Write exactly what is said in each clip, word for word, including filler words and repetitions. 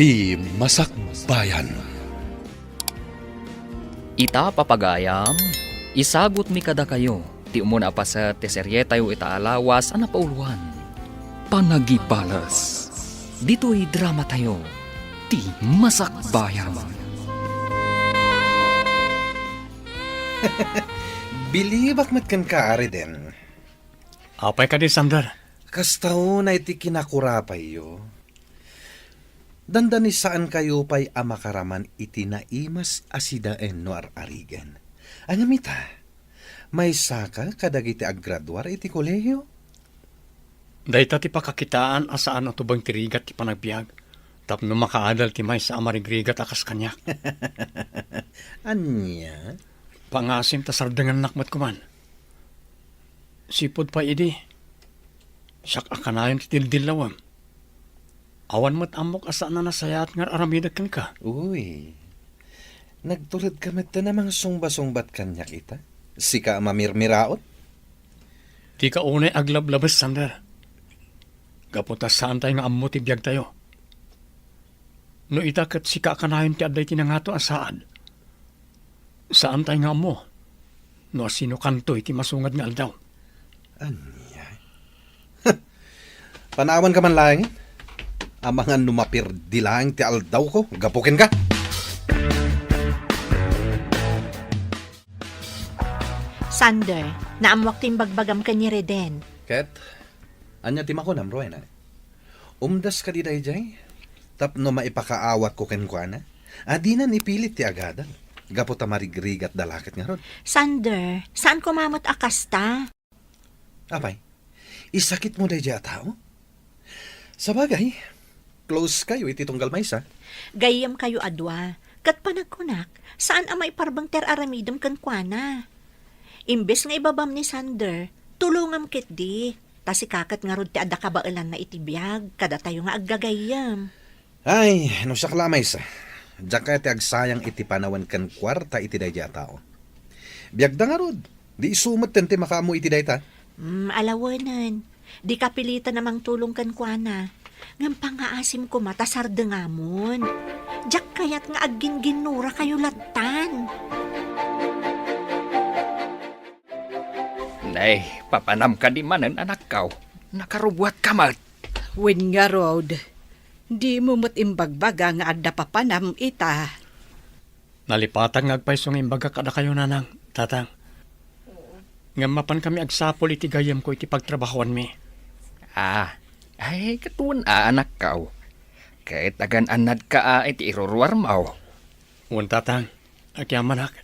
Ti Masakbayan. Ita, papagayam, isagutmi kadakayo ti umuna a paset ti serietayo ita a lawas a napauloan, Panagibales. Ditoy dramatayo, Ti Masakbayan. Bilibak met kenka, Ariden. Apay kadi, Sander? Kasta unay ti kinakurapayyo. Dandani saankayo pay a makaraman iti naimas a sidaen no ar-arigen. Ngem ita, maysaka kadagiti aggraduar iti kolehio? Dayta ti pakakitaan a saan a tubeng ti rigat ti panagbiag tapno makaadal ti maysa a marigrigat a kas kaniak. Ania? Pangasim ta sardengannak met koman. Sipud pay idi, siak a kanayon ti dildillawem. Awan met ammok a saan a nasayaat nga ar-aramidek kenka. Uy, nagturedka met a mangsungba-sungbat kaniak ita? Sika a mamirmiraot? Dika unay aglablabes, Sander. Gapu ta saantay nga ammo ti biagtayo. No ita ket sika a kanayon ti adda iti nangato a saad, saantay nga ammo no asinokanto iti masungad nga aldaw. Ania? Panawanka man laeng. Amangan no mapirdi laeng ti aldawko gapu kenka. Sander, naammoak ti imbagbagam ken ni Reden. Ket, ania ti makunam, Rowena? Umdas kadi daydiay? Tapno maipakaawatko kenkuana? A, dinan ipilit ti agadal, gapu ta marigrigatda la ket ngarud. Sander, saan koma met a kasta. Apay, isakitmo daydiay a tao? Sabagay, close kayo iti tunggal maysa. Gayyem kayo a dua, ket panagkunak, saan a maiparbeng ti ar-aramidem kenkuana. Imbes nga ibabam ni Sander, tulongam ketdi, ta sika ket ngarud ti adda kabaelanna iti biag kadatayo nga aggagayyem. Ay, no siak la a maysa, diak kayat ti agsayang iti panawen ken kuarta iti daydiay a tao. Biagda ngarud, di isu metten ti makaammo iti dayta. Mm, alawenen, dika pilitan a mangtulong kenkuana. Ngem pangngaasim koma ta sardengamon. Diak kayat nga aggingginnurakayo lattan. Nay, papanam kadi manen, anakko. Nakarubuatka met. Wen ngarud, dimo met imbagbaga nga adda papanam ita. Nalipatak nga agpayso nga imbagak kadakayo, nanang, tatang. Ngem mapankami agsapul iti gayyemko iti pagtrabahoanmi. Ah, ay, ket wen a, anakko. Ket agan-annadka a iti iruruarmo. Wen, tatang, agyamanak.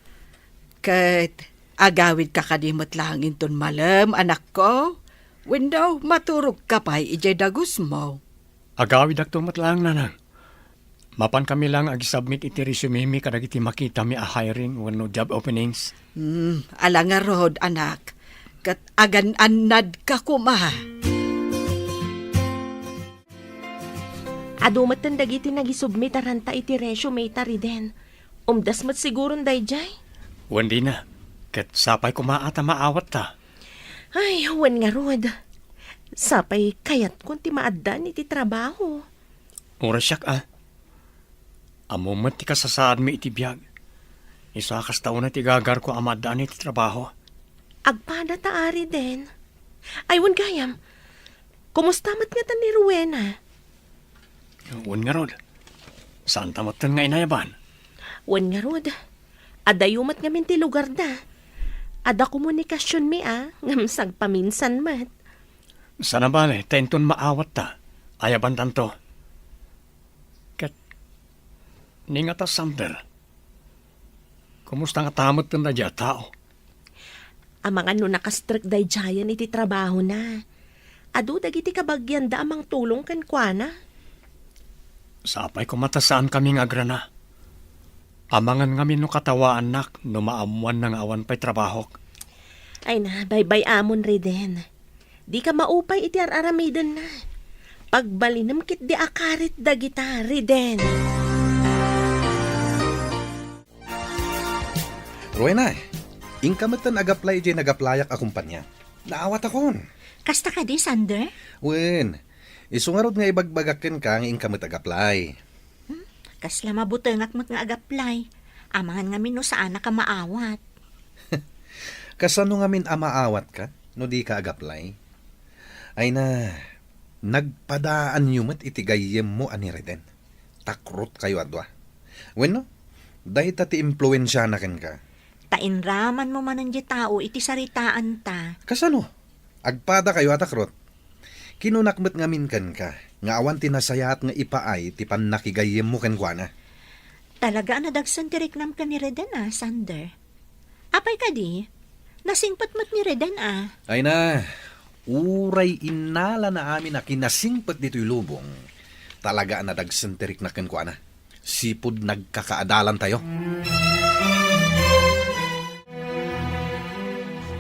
Ket agawidka kadi met laeng inton malem, anakko? Wenno maturogka pay idiay dagusmo? Agawidakto met laeng, nanang. Mapankami laeng agisubmit iti resume-mi kadagiti makitami a hiring wenno job openings. Hmm, ala ngarud, anak. Ket agan-annadka koma. Adu metten dagiti nagisubmit a ranta iti resume ta, Riden. Umdas met siguron daydiay? Wen, dina. Ket sapay koma a ta maawatta. Ay, wen ngarud. Sapay kayatkon ti maaddaan iti trabaho. Uray siak a. Ammom met ti kasasaadmi iti biag. Isu a kasta unay ti gagarko a maaddaan iti trabaho. Agpada ta, Riden. Ay, wen gayam. Kumusta met ngata ni Rowena? Wen ngarud. Saanta metten nga inayaban. Wen ngarud. Adayo met ngamin ti lugarda. Adda komunikasionmi a, ngem sagpaminsan met. Saan a bale, ta inton maawatta, ayabantanto. Ket, ni ngata, Sander, kumusta ngata metten daydiay a tao? Amangan no nakastrek daydiayen iti trabahona. Adu dagiti kabagianda a mangtulong kenkuana. Sapay koma ta saankami nga agrana. Amangan ngamin no katawaannak no maammoanna nga awan pay trabahok. Ay na, baybay-amon, Riden. Dika maupay iti ar-aramidenna. Pagbalinem ketdi a karit dagita, Riden. Rowena, inka metten ag-apply idiay nag-applyak a kompania. Naawatakon. Kasta kadi, Sander? Wen, isu ngarud nga ibagbagak kenka nga inka met ag-apply. Kasla mabutengak met nga agaplay. Amangan ngamin no saanak a maawat. Kasano ngamin a maawatka no dika agaplay? Ay na, nagpadaanyo met iti gayyemmo a ni Reden. Takrotkayo a dua. Wenno, dayta ti impluensiana kenka. Ta inramanmo manen diay tao iti saritaanta. Kasano? Agpadakayo a takrot? Kinunak met ngamin kenka nga awan ti nasayaat nga ipaay ti pannakigayyemmo kenkuana. Talaga a nadagsen ti riknam ken ni Reden a, Sander. Apay kadi? Nasingpet met ni Reden a. Ay na, uray innalana amin a kinasingpet ditoy lubong, talaga a nadagsen ti rikna kenkuana. Sipud nagkakaadalantayo.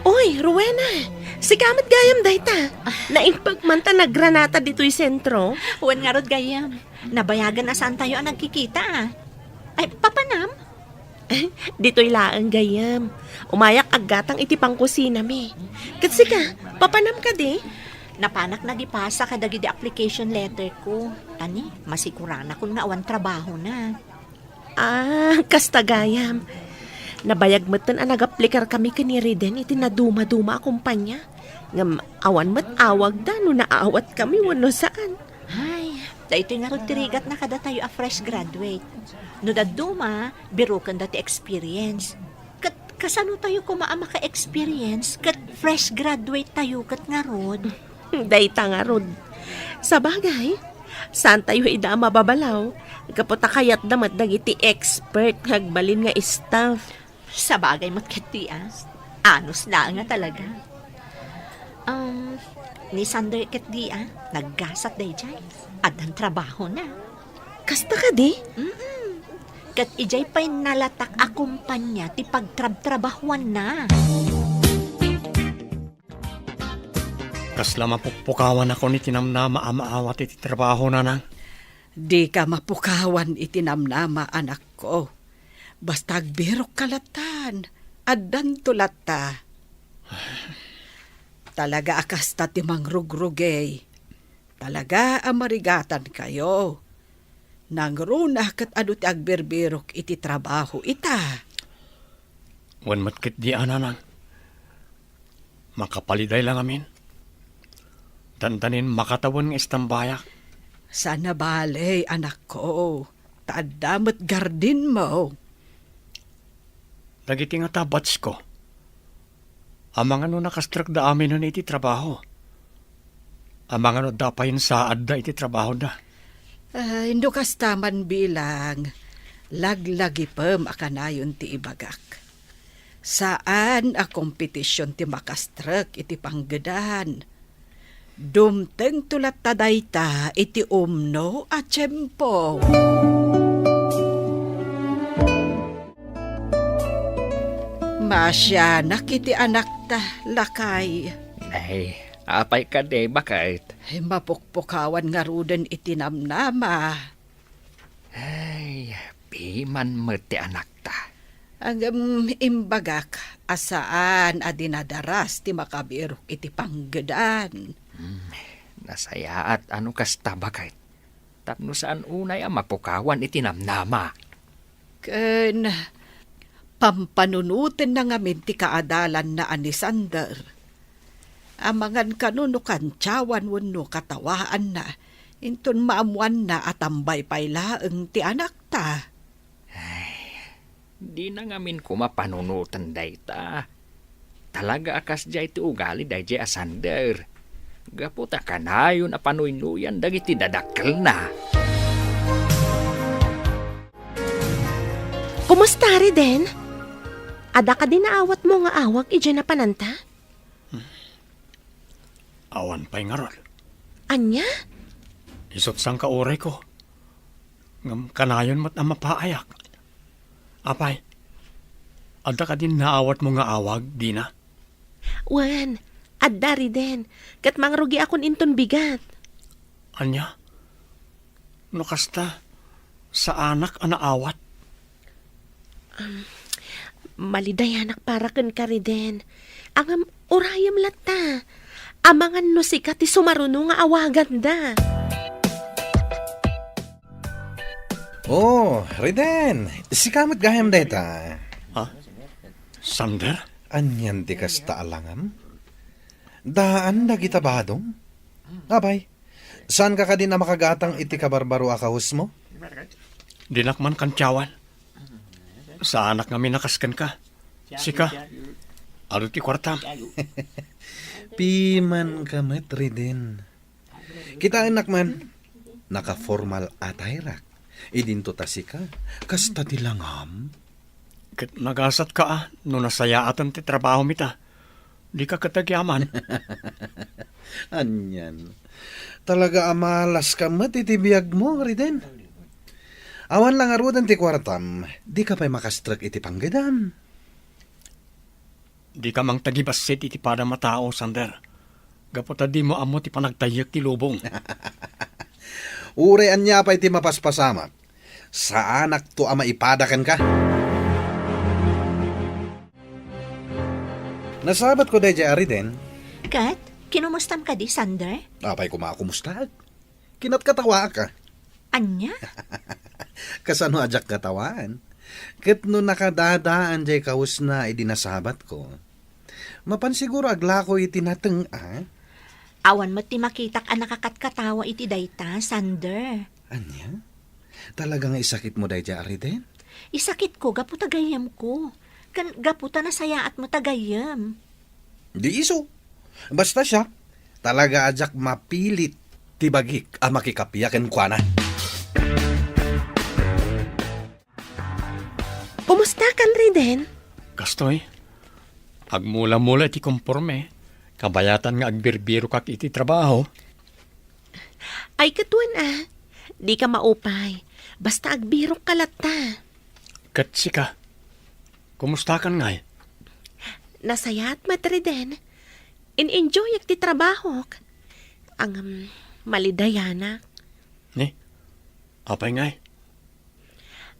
Oy, Rowena! Sika met gayam dayta. Naimbag man ta naggranata ditoy sentro. Wen ngarud gayam. Nabayagen a saantayo a nagkikita a. Ay, papanam? Ditoy laeng gayam. Umayak aggatang iti pangkusinami. Ket sika, papanam kadi? Napanak nagipasa kadagidi application letter ko. Tani, masiguranakon nga awan trabahona. Ah, kasta gayam. Nabayag metten a nagaplikarkami ken ni Reden iti nadumaduma a kompania. Ngem awan met awagda no naawatkami wenno saan. Ay, daytoy ngarud ti rigatna kadatayo a fresh graduate. No dadduma, birokenda ti experience. Ket kasano tayo koma a maka-experience ket fresh graduate tayo ket ngarud? Dayta ngarud. Sabagay, saantayo ida a mababalaw, gapu ta kayatda met dagiti expert nga agbalin nga staff. Sabagay met ketdi a. Anus laeng a talaga. Um, ni Sander ketdi a, naggasat daydiay. Addan trabahona. Kasta kadi? Mm-mm. Ket idiay pay nalatak a kumpanya ti pagtrabtrabahuanna. Kasla mapukpukawanakon iti namnama a maawat iti trabahona, Nang. Dika mapukawan iti namnama, anakko. Basta agbirokka lattan, addanto latta. Talaga a kasta ti mangrugrugey. Talaga a marigatankayo. Nangruna ket adu ti agbirbirok iti trabaho ita. Wen met ketdi a, Nanang. Makapaliday la ngamin. Dandanin makatawen nga istambayak. Saan a bale, anakko, ta adda met gardinmo. Dagiti ngata batchko, amangan no nakastrekda aminen iti trabaho. Amangan no adda pay insaadda iti trabahoda. Ay, no kasta man bilang, laglagipem a kanayon ti ibagak. Saan a kompetision ti makastrek iti panggedan. Dumtengto latta dayta iti umno a tiempo. Maasianak iti anakta, lakay. Ay, apay kadi, baket? Ay, mapukpukawan ngaruden iti namnama. Ay, piman met ti anakta. Ngem imbagak a saan a dinadaras ti makabirok iti panggedan. Hmm, nasayaat a no kasta, baket. Tapno saan unay a mapukawan iti namnama. Ken pampanunotenna ngamin ti kaadalanna a ni Sander. Amangan kano no kantiawan wenno katawaanna, inton maammoanna a tambay pay laeng ti anakta. Ay, dina ngamin koma panunoten dayta. Talaga a kasdiay ti ugali daydiay a Sander. Gapu ta kanayon a panuynoyan dagiti dadakkelna. Kumusta, Riden? Adda kadi naawatmo nga awag idiay napananta? Awan pay ngarud. Ania? Isut' sangka urayko. Ngem kanayon met a mapaayak. Apay, adda kadi naawatmo nga awag, dina? Wen, adda, Riden. Ket mangrugiakon inton bigat. Ania? No kasta, saanak a naawat. Um, malidayanak para kenka, Riden. Ngem urayem latta. Amangan no sika ti sumaruno nga awaganda. Oh, Riden, sika met gayam dayta. Ha? Sander? Anian ti kasta a langam? Daan dagita badom? Apay, saanka kadin a makagatang iti kabarbaro a kawesmo? Dinak man kantiawan. Saanak ngamin a kas kenka. Sika, adu ti kuartam. Pimanka met, Riden. Kitaennak man, naka-formal attire-ak. Idinto ta sika, kasta ti langam. Ket nagasatka a no nasayaaten ti trabahom ita. Dika ket agyaman. Anian. Talaga a malaska met iti biagmo, Riden. Awan la ngaruden ti kuartam, dika pay makastrek iti panggedam. Dika mangtagibassit iti padam a tao, Sander. Gapu ta dimo ammo ti panagtayyek ti lubong. Uray ania pay ti mapaspasamak, saanakto a maipada kenka. Nasabatko daydiay a Riden. Ket, kinomustam kadi, Sander? Apay koma a kumustaak? Kinatkatawaak a. Ania? Kasano a diak katawaan? Ket no nakadadaan diay kawesna idi nasabatko, mapan siguro aglako iti nateng a. Awan met ti makitak a nakakatkatawa iti dayta, Sander. Ania? Talaga nga isakitmo daydiay a Riden? Isakitko gapu ta gayyemko, ken gapu ta nasayaat met a gayyem. Di isu. Basta siak, talaga a diak mapilit ti bagik a makikappia kenkuana. Kumustakan, Riden? Kastoy, agmula-mula iti komporme, kabayatan nga agbirbirokak iti trabaho. Ay, ket wen a, dika maupay. Basta agbirokka latta. Ket sika, kumustakan ngay? Nasayaat met, Riden. In-enjoyak ti trabahok. Ngem, malidayanak. Ni? Apay ngay?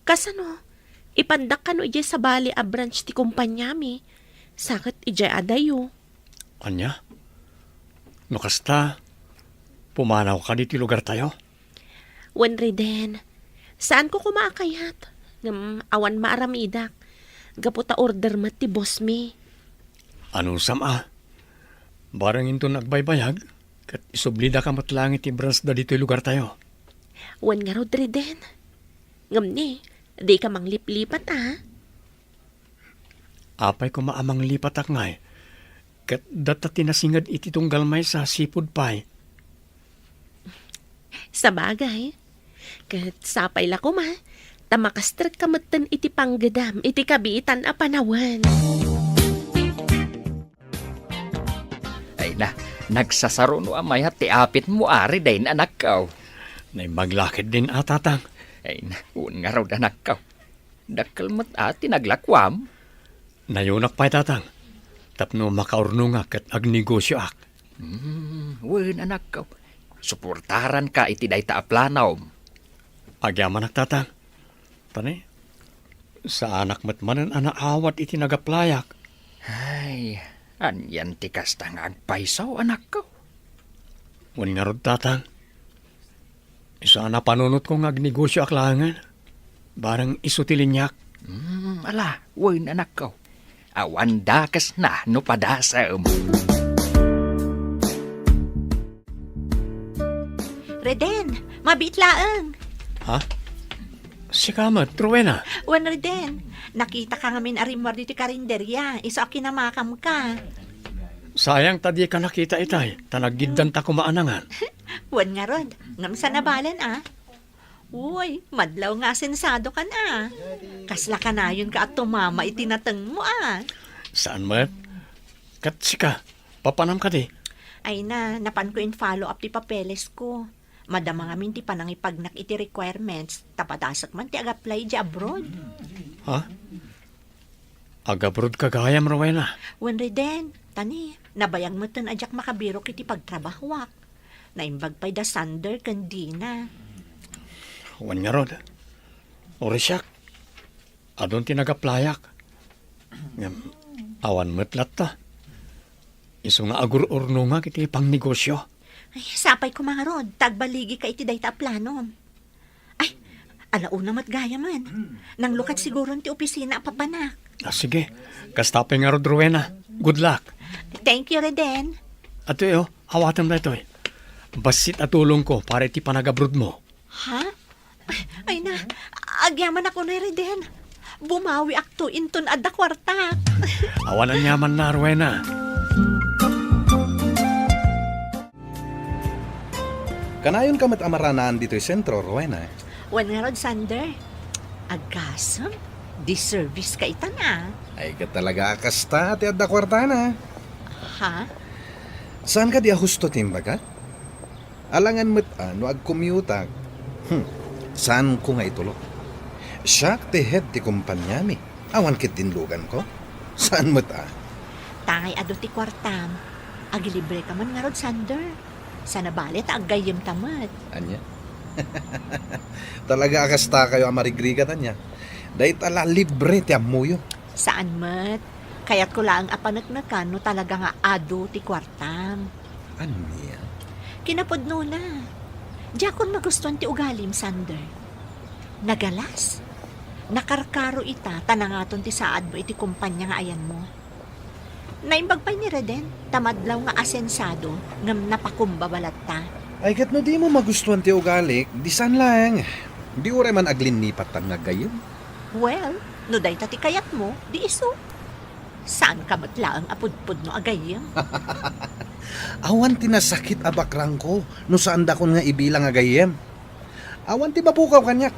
Kasano? Ipandak kano idiay sabali a branch ti kompaniami. Sa ket idiay adayo. Ania? No kasta, pumanawka ditoy lugartayo? Wen, Riden, saanko koma a kayat. Ngem awan maaramidak. Gapu ta order met ti bossmi. Anusam a? Barang inton agbaybayag, ket isublidaka met laeng iti branchda ditoy lugartayo. Wen ngarud, Riden. Ngem ni, dika mangliplipat a. Apay koma a manglipatak ngay, ket data ti nasinged iti tunggal maysa sipud pay. Sabagay. Ket sapay la koma, ta makastrekka metten iti panggedam iti kabiitan a panawen. Ay na, nagsasaruno a mayat ti apitmo, Riden, anakko. Naimbag la ketdin a, tatang. Ay na, wen ngarud, anakko. Dakkel met a ti naglakuam. Nayonak pay, tatang, tapno makaurnongak ket agnegosioak. Hmm, wen, anakko. Suportaranka iti dayta a planom. Agyamanak, tatang. Ta ni, saanak met manen a naawat iti nagaplayak. Ay, anian ti kasta nga agpayso, anakko? Wen ngarud, tatang. Isu a napanunotko nga agnegosioak laengen. Barang isu ti liniak. Hmm, ala, wen, anakko. Awan dakesna no padasem. Reden, mabiit laeng. Ha? Sika met, Rowena? Wen, Reden. Nakitaka ngamin a rimmuar ditoy karinderia, isu a kinamakamka. Sayang ta dika nakita itay, ta naggiddanta koma a nangan. Wen ngarud, ngem saan a balen a. Uy, madlaw nga asensadokan a. Kasla kanayonka a tumama iti natengmo a. Saan met? Ket sika, papanam kadi? Ay na, napanko in-follow up ti papelesko. Madama ngamin ti panangipagnak iti requirements, ta padasek man ti ag-apply idiay abroad. Ha? Ag-abroad ka gayam, Rowena? Wen, Reden, ta ni, nabayag metten a diak makabirok iti pagtrabahoak. Naimbag pay da Sander ken Dina. Wen ngarud, uray siak, adun ti nag-applyak. Ngem, awan met latta. Isu nga agur-urnongak iti pangnegosio. Ay, sapay koma ngarud, ta agbaligika iti dayta a planom. Ay, Ala una met gayamen. Nanglukat siguron ti opisina a papanak. Ah, sige. Kasta pay ngarud, Rowena. Good luck. Thank you, Reden. Adtoy, awatem daytoy. Bassit a tulongko para iti panagabrodmo. Ha? Ay, ay na, agyamanak unay, Reden. Bumawiakto inton adda kuartak. Awan aniamanna, Rowena. Kanayonka met a maranaan ditoy sentro, Rowena. Wen ngarud, Sander. Agasem, di service ka itan a. Ay, ket talaga a kasta ti adda kuartana. Ha? Saan kadi a husto ti imbagak? Alangan met a no agcommute-ak. Hmm. Saanko nga itulok. Siak ti head ti kompaniami. Awan ket dinluganko. Saan met a. Tangay adu ti kuartam. Agilibre ka man ngarud, Sander. Sana bale ta aggayyem ta met. Ania? Talaga a kastakayo a marigrigat, ania? Dayta la libre ti ammoyo. Saan met. Kayatko laeng a paneknekan no talaga nga adu ti kuartam. Ania? Kinapudnona, diakon magustuan ti ugalim, Sander. Nagalas. Nakarkaro ita ta nangaton ti saadmo iti kompania nga ayanmo. Naimbag pay ni Reden ta madlaw nga asensado ngem napakumbaba latta. Ay, ket no dimo magustuan ti ugalik, di saan laeng. Di uray man aglinnipat tan nga aggayyem. Well, no dayta ti kayatmo, di isu. Saanka met laeng a pudpudno a gayyem. Awan ti nasakit a bakrangko no saandakon nga ibilang a gayyem. Awan ti mapukaw kaniak.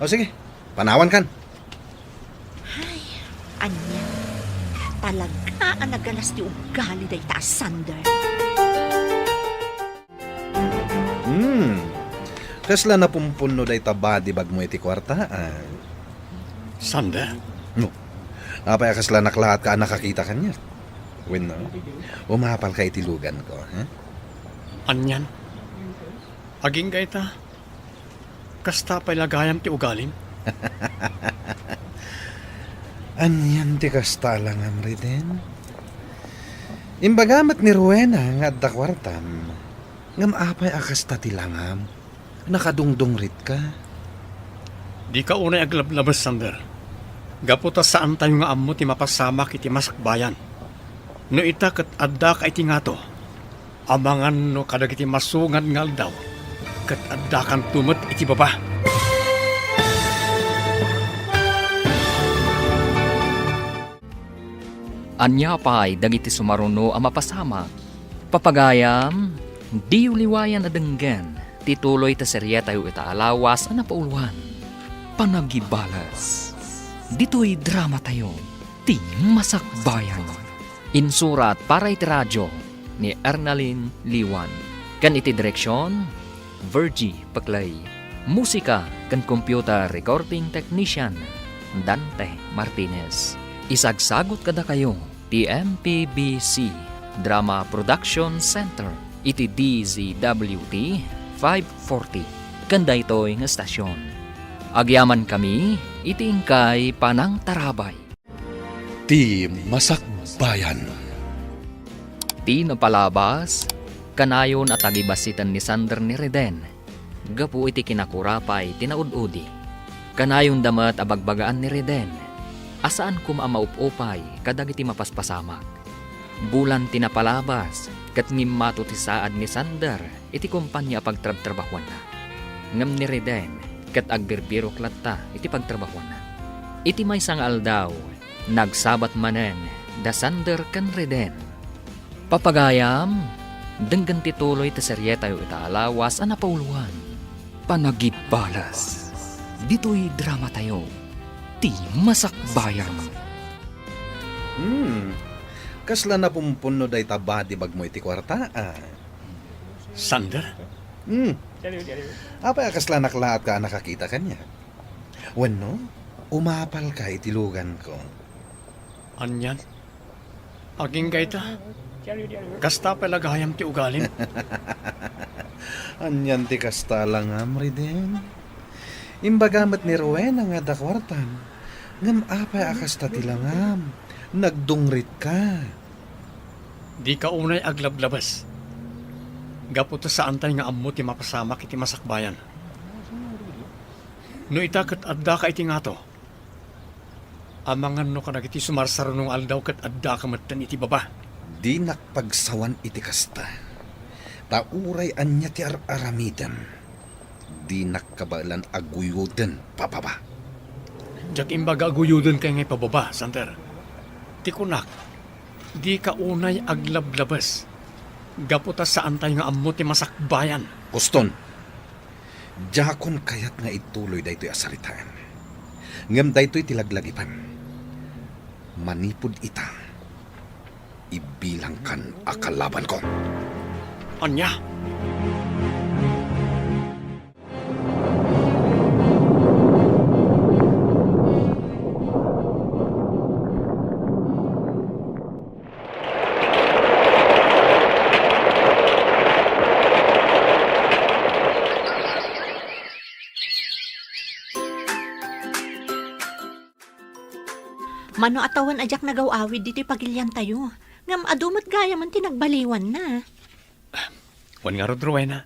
O sige, panawankan. Ay, ania? Talaga a nagalas ti ugali dayta a Sander. Hmm. Kasla napumpunno dayta badibagmo iti kuarta, a? Sander? No. Apay a kasla naklaat ka a nakakita kaniak? Wenno, umapal ka iti lugan ko, ha? Anian? Agingga ita? Kasta pay la gayam ti ugalim? Anian ti kasta a langam, Reden? Imbaga met ni Rowena nga adda kuartam. Ngem apay a kasta ti langam? Nakadungdungritka? Dika unay aglablabes, Sander. Gapu ta saantayo nga ammo ti mapasamak iti masakbayan. No ita ket addaka iti ngato, amangan no kadagiti masungad nga aldaw, ket addakanto met iti baba. Ania pay dagiti sumaruno a mapasamak? Papagayam, diyo liwayan a denggen ti tuloy ta serietayo ita a lawas a napauluan, Panagibales. Ditoy dramatayo, ti Masakbayan. Insurat para iti radio ni Ernalyn Liwan. Ken iti direksion, Virgie Peclay. Musika ken computer recording technician, Dante Martinez. Isagsagut kadakayo ti M P B C Drama Production Center iti D Z W T five forty ken daytoy nga estasion. Agyamankami iti inkay panangtarabay. Ti Masakbayan. Ti napalabas, kanayon a tagibassiten ni Sander ni Reden gapu iti kinakurapay ti naud-udi. Kanayonda met a bagbagaan ni Reden a saan koma a maup-upay kadagiti mapaspasamak. Bulan ti napalabas ket ngimmato ti saad ni Sander iti kompania a pagtrabtrabahuanna. Ngem ni Reden ket agbirbirok latta iti pagtrabahuanna. Iti maysa nga aldaw, nagsabat manen da Sander ken Reden. Papagayam, denggen ti tuloy ti serietayo ita a lawas a napauluan, Panagibales. Ditoy dramatayo, ti Masakbayan. Hmm. Kasla napumpunno dayta badibagmo iti kuarta, a? Sander? Hmm. Apay a kasla naklaatka a nakakita kaniak? Wenno, umapalka iti luganko. Anian? Agingga ita? Kasta pay la gayam ti ugalim? Anian ti kasta a langam, Reden? Imbaga met ni Rowena nga adda kuartam. Ngem apay a kasta ti langam? Nagdungritka. Dika unay aglablabas. Gapu ta saantay nga ammo ti mapasamak iti masakbayan. No ita ket addaka iti ngato, amangan no kadagiti sumarsaruno nga aldaw ket addaka metten iti baba. Dinak pagsawan iti kasta, ta uray ania ti ar-aramidem, dinak kabaelan a guyoden pababa. Diak imbaga a guyodenka ngay pababa, Sander. Ti kunak, dika unay aglablabes. Gapu ta saantay nga ammo ti masakbayan. Uston, diakon kayat nga ituloy daytoy a saritaem. Ngem daytoy ti laglagipem. Manipud ita, ibilangkan a kalabanko. Ania? Mano a tawen a diak nagaw-awid ditoy pagiliantayo, ngem adu met gayamen ti nagbaliwanna. Wen ngarud, Rowena,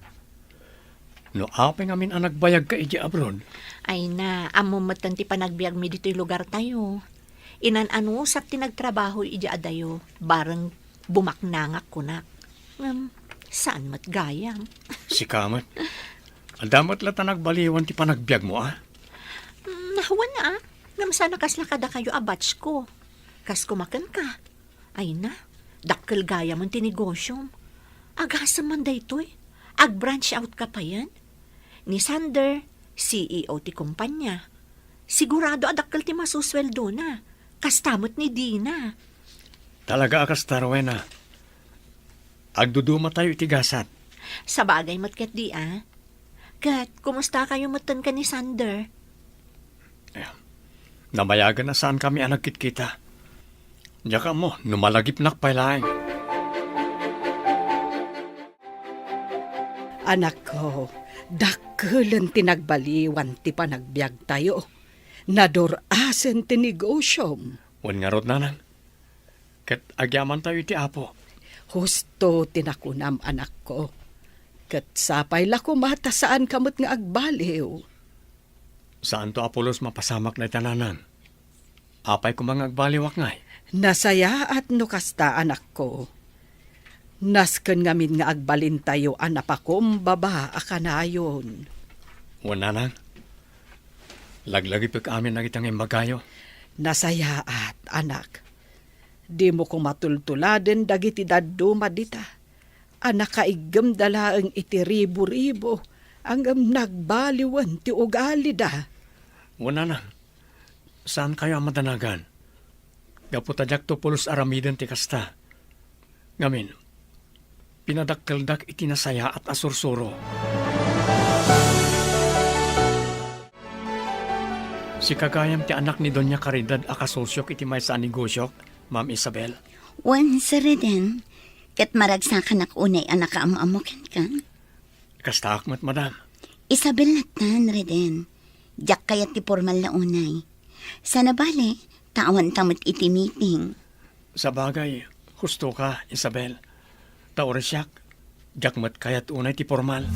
no apay ngamin a nagbayagka idiay abroad? Ay na, ammom metten ti panagbiagmi ditoy lugartayo. Inan-anusat ti nagtrabaho idiay adayo, bareng bumaknangak kunak. Ngem, saan met gayam. Sika met. Adda met latta nagbaliwan ti panagbiagmo, a? Mm, wen a. Ngem saan a kasla kadakayo a batch ko. Kas kumakenka. Ay na, dakkel gayamen ti negosyom. Agasem man daytoy. Ag-branch out ka payen. Ni Sander, C E O ti kumpanya. Sigurado a dakkel ti masusweldona. Kasta met ni Dina. Talaga a kasta, Rowena. Agdudumatayo iti gasat. Sabagay met ketdi, a. Ket, kumustakayo metten ken ni Sander? Eh, namayagen a saankami a nagkitkita. Diak ammo no malagipnak pay laeng. Anakko, dakkelen ti nagbaliwan ti panagbiagtayo. Nadur-asen ti negosyom. Wen ngarud, nanang. Ket agyamantayo iti Apo. Husto ti nakunam, anakko. Ket sapay la koma ta saanka met nga agbaliw. Saanto a pulos mapasamak dayta, nanang. Apay koma nga agbaliwak ngay? Nasayaat no kasta, anakko. Nasken ngamin nga agbalintayo a napakumbaba a kanayon. Wen, nanang. Laglagipek amin dagita nga imbagayo. Nasayaat, anak. Dimo koma tultuladen dagiti dadduma dita a nakaiggemda laeng iti ribu-ribu, ngem nagbaliwen ti ugalida. Wen, nanang, saankayo a madanagan. Gapu ta diakto pulos aramiden ti kasta. Ngamin, pinadakkeldak iti nasayaat a sursuro. Sika gayam ti anak ni Doña Caridad a kasosyok iti maysa a negosyok, Ma'am Isabel? Wen, Sir Reden, ket maragsakanak unay a nakaam-ammo kenka. Kastaak met, madam. Isabel lattan, Reden. Diak kayat ti pormal la unay. Sana bale, ta awanta met iti meeting. Sabagay, husto ka, Isabel. Ta uray siak, diak met kayat unay ti pormal.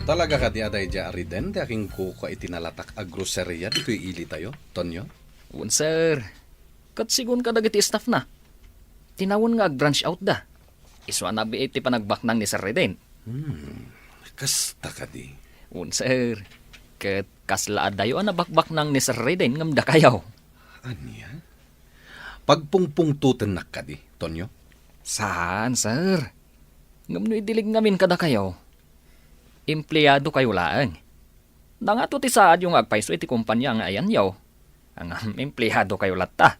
Talaga kadi a daydiay a Reden ti akinkukua iti nalatak a groceria ditoy ilitayo, Tonyo? Wen, sir. Ket sigun kadagiti staffna, tinawen nga ag-branch outda. Isu a nabiit ti panagbaknang ni Sir Reden. Hmm, kasta kadi? Wen, sir. Ket kasla adayo a nabakbaknang ni Sir Reden ngem dakayo. Ania? Pagpungpungtotennak kadi, Tonyo? Saan, sir. Ngem no idilig ngamin kadakayo, empleadokayo laeng. Nangato ti saadyo nga agpayso iti kompania nga ayanyo. Ngem empleadokayo latta.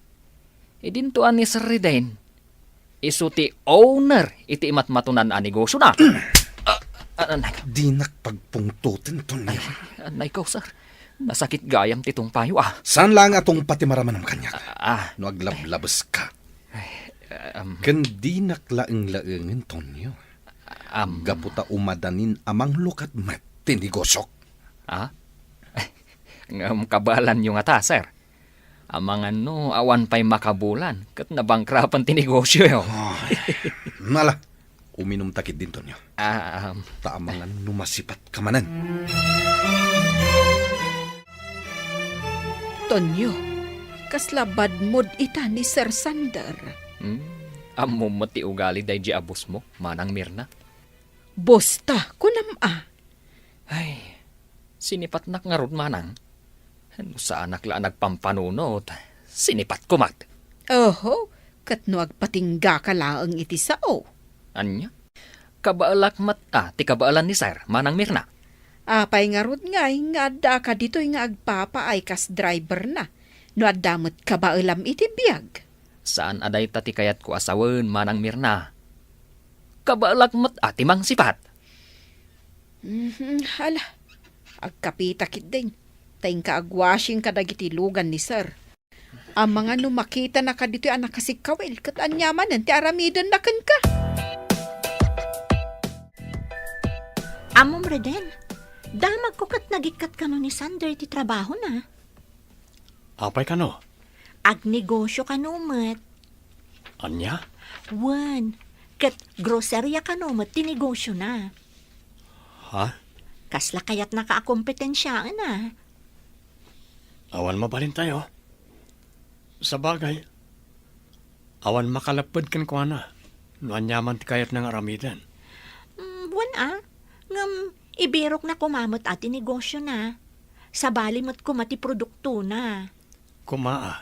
Idinto a ni Sir Reden, isu ti owner iti imatmatonan a negosyona. Ah, ah, anay. Dinak pagpungtoten, Tonyo. Ay, anay ko, sir. Nasakit gayam ti tungpayo, ah. Saan laeng a tungpa ti maramanam kaniak? Ah, ah. No aglablabeska. Ay, um. Ken dinak laeng-laengen, Tonyo. Am. Gapu ta umadanin a manglukat met ti negosyok. Ah? Ngem kabaelanyo ngata, sir. Amangan no awan pay makabulan ket nabankrapan ti negosyo. Ay, nala, Uminumta ketdin, Tonyo. Ah, um. Ta amangan no masipatka manen. Tonyo, kasla bad mood ita ni Sir Sander. Hmm, ammom met ti ugali daydi a boss mo, Manang Mirna. Boss ta, kunam a. Ay, sinipatnak ngarud, Manang. No saanak la a nagpampanunot, sinipatko met. Oho, ket no agpatinggaka laeng iti sao. Ania? Kabaelak met a ti kabaelan ni Sir, Manang Mirna. Apay ngarud ngay nga addaak ditoy nga agpapaay kas driver na, no adda met kabaelam iti biag? Saan a dayta ti kayatko a sawen, Manang Mirna. Kabaelak met a ti mangsipat. Mhm, hala, agkapita ketdin. Ta inka agwashing kadagiti lugan ni Sir. Amangan no makitanaka ditoy a nakasikkawil, ket ania manen ti aramidenna kenka? Ammom, Reden, damagko ket nagikkat kano ni Sander iti trabahona. Apay kano? Agnegosio kano met. Ania? Wen, ket groceria kano met ti negosiona. Ha? Kasla kayatnaka a kompetensiaen a? Awan mabalintayo. Sabagay, awan makalepped kenkuana no aniaman ti kayatna nga aramiden. Mm, wen a, ngem ibirokna koma met a ti negosiona. Sabali met koma ti produktona. Koma a,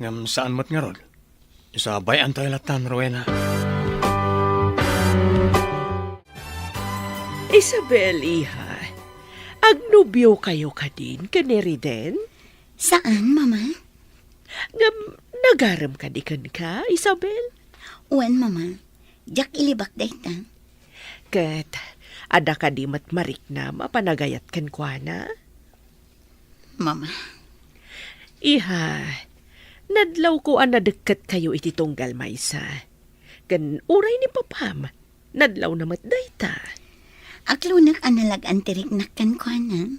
ngem saan met ngarud. Isabay-antayo lattan, Rowena. Isabel, iha, agnobio kayo kadin ken ni Riden? Saan, Mama? Ngem nagarem kadi kenka, Isabel? Wen, Mama. Diak ilibak dayta. Ket adda kadi met mariknam a panagayat kenkuana? Mama. Iha, nadlawko a nadekket kayo iti tunggal maysa. Ken uray ni papam, nadlawna met dayta. Aklonek a nalag-an ti riknak kenkuana.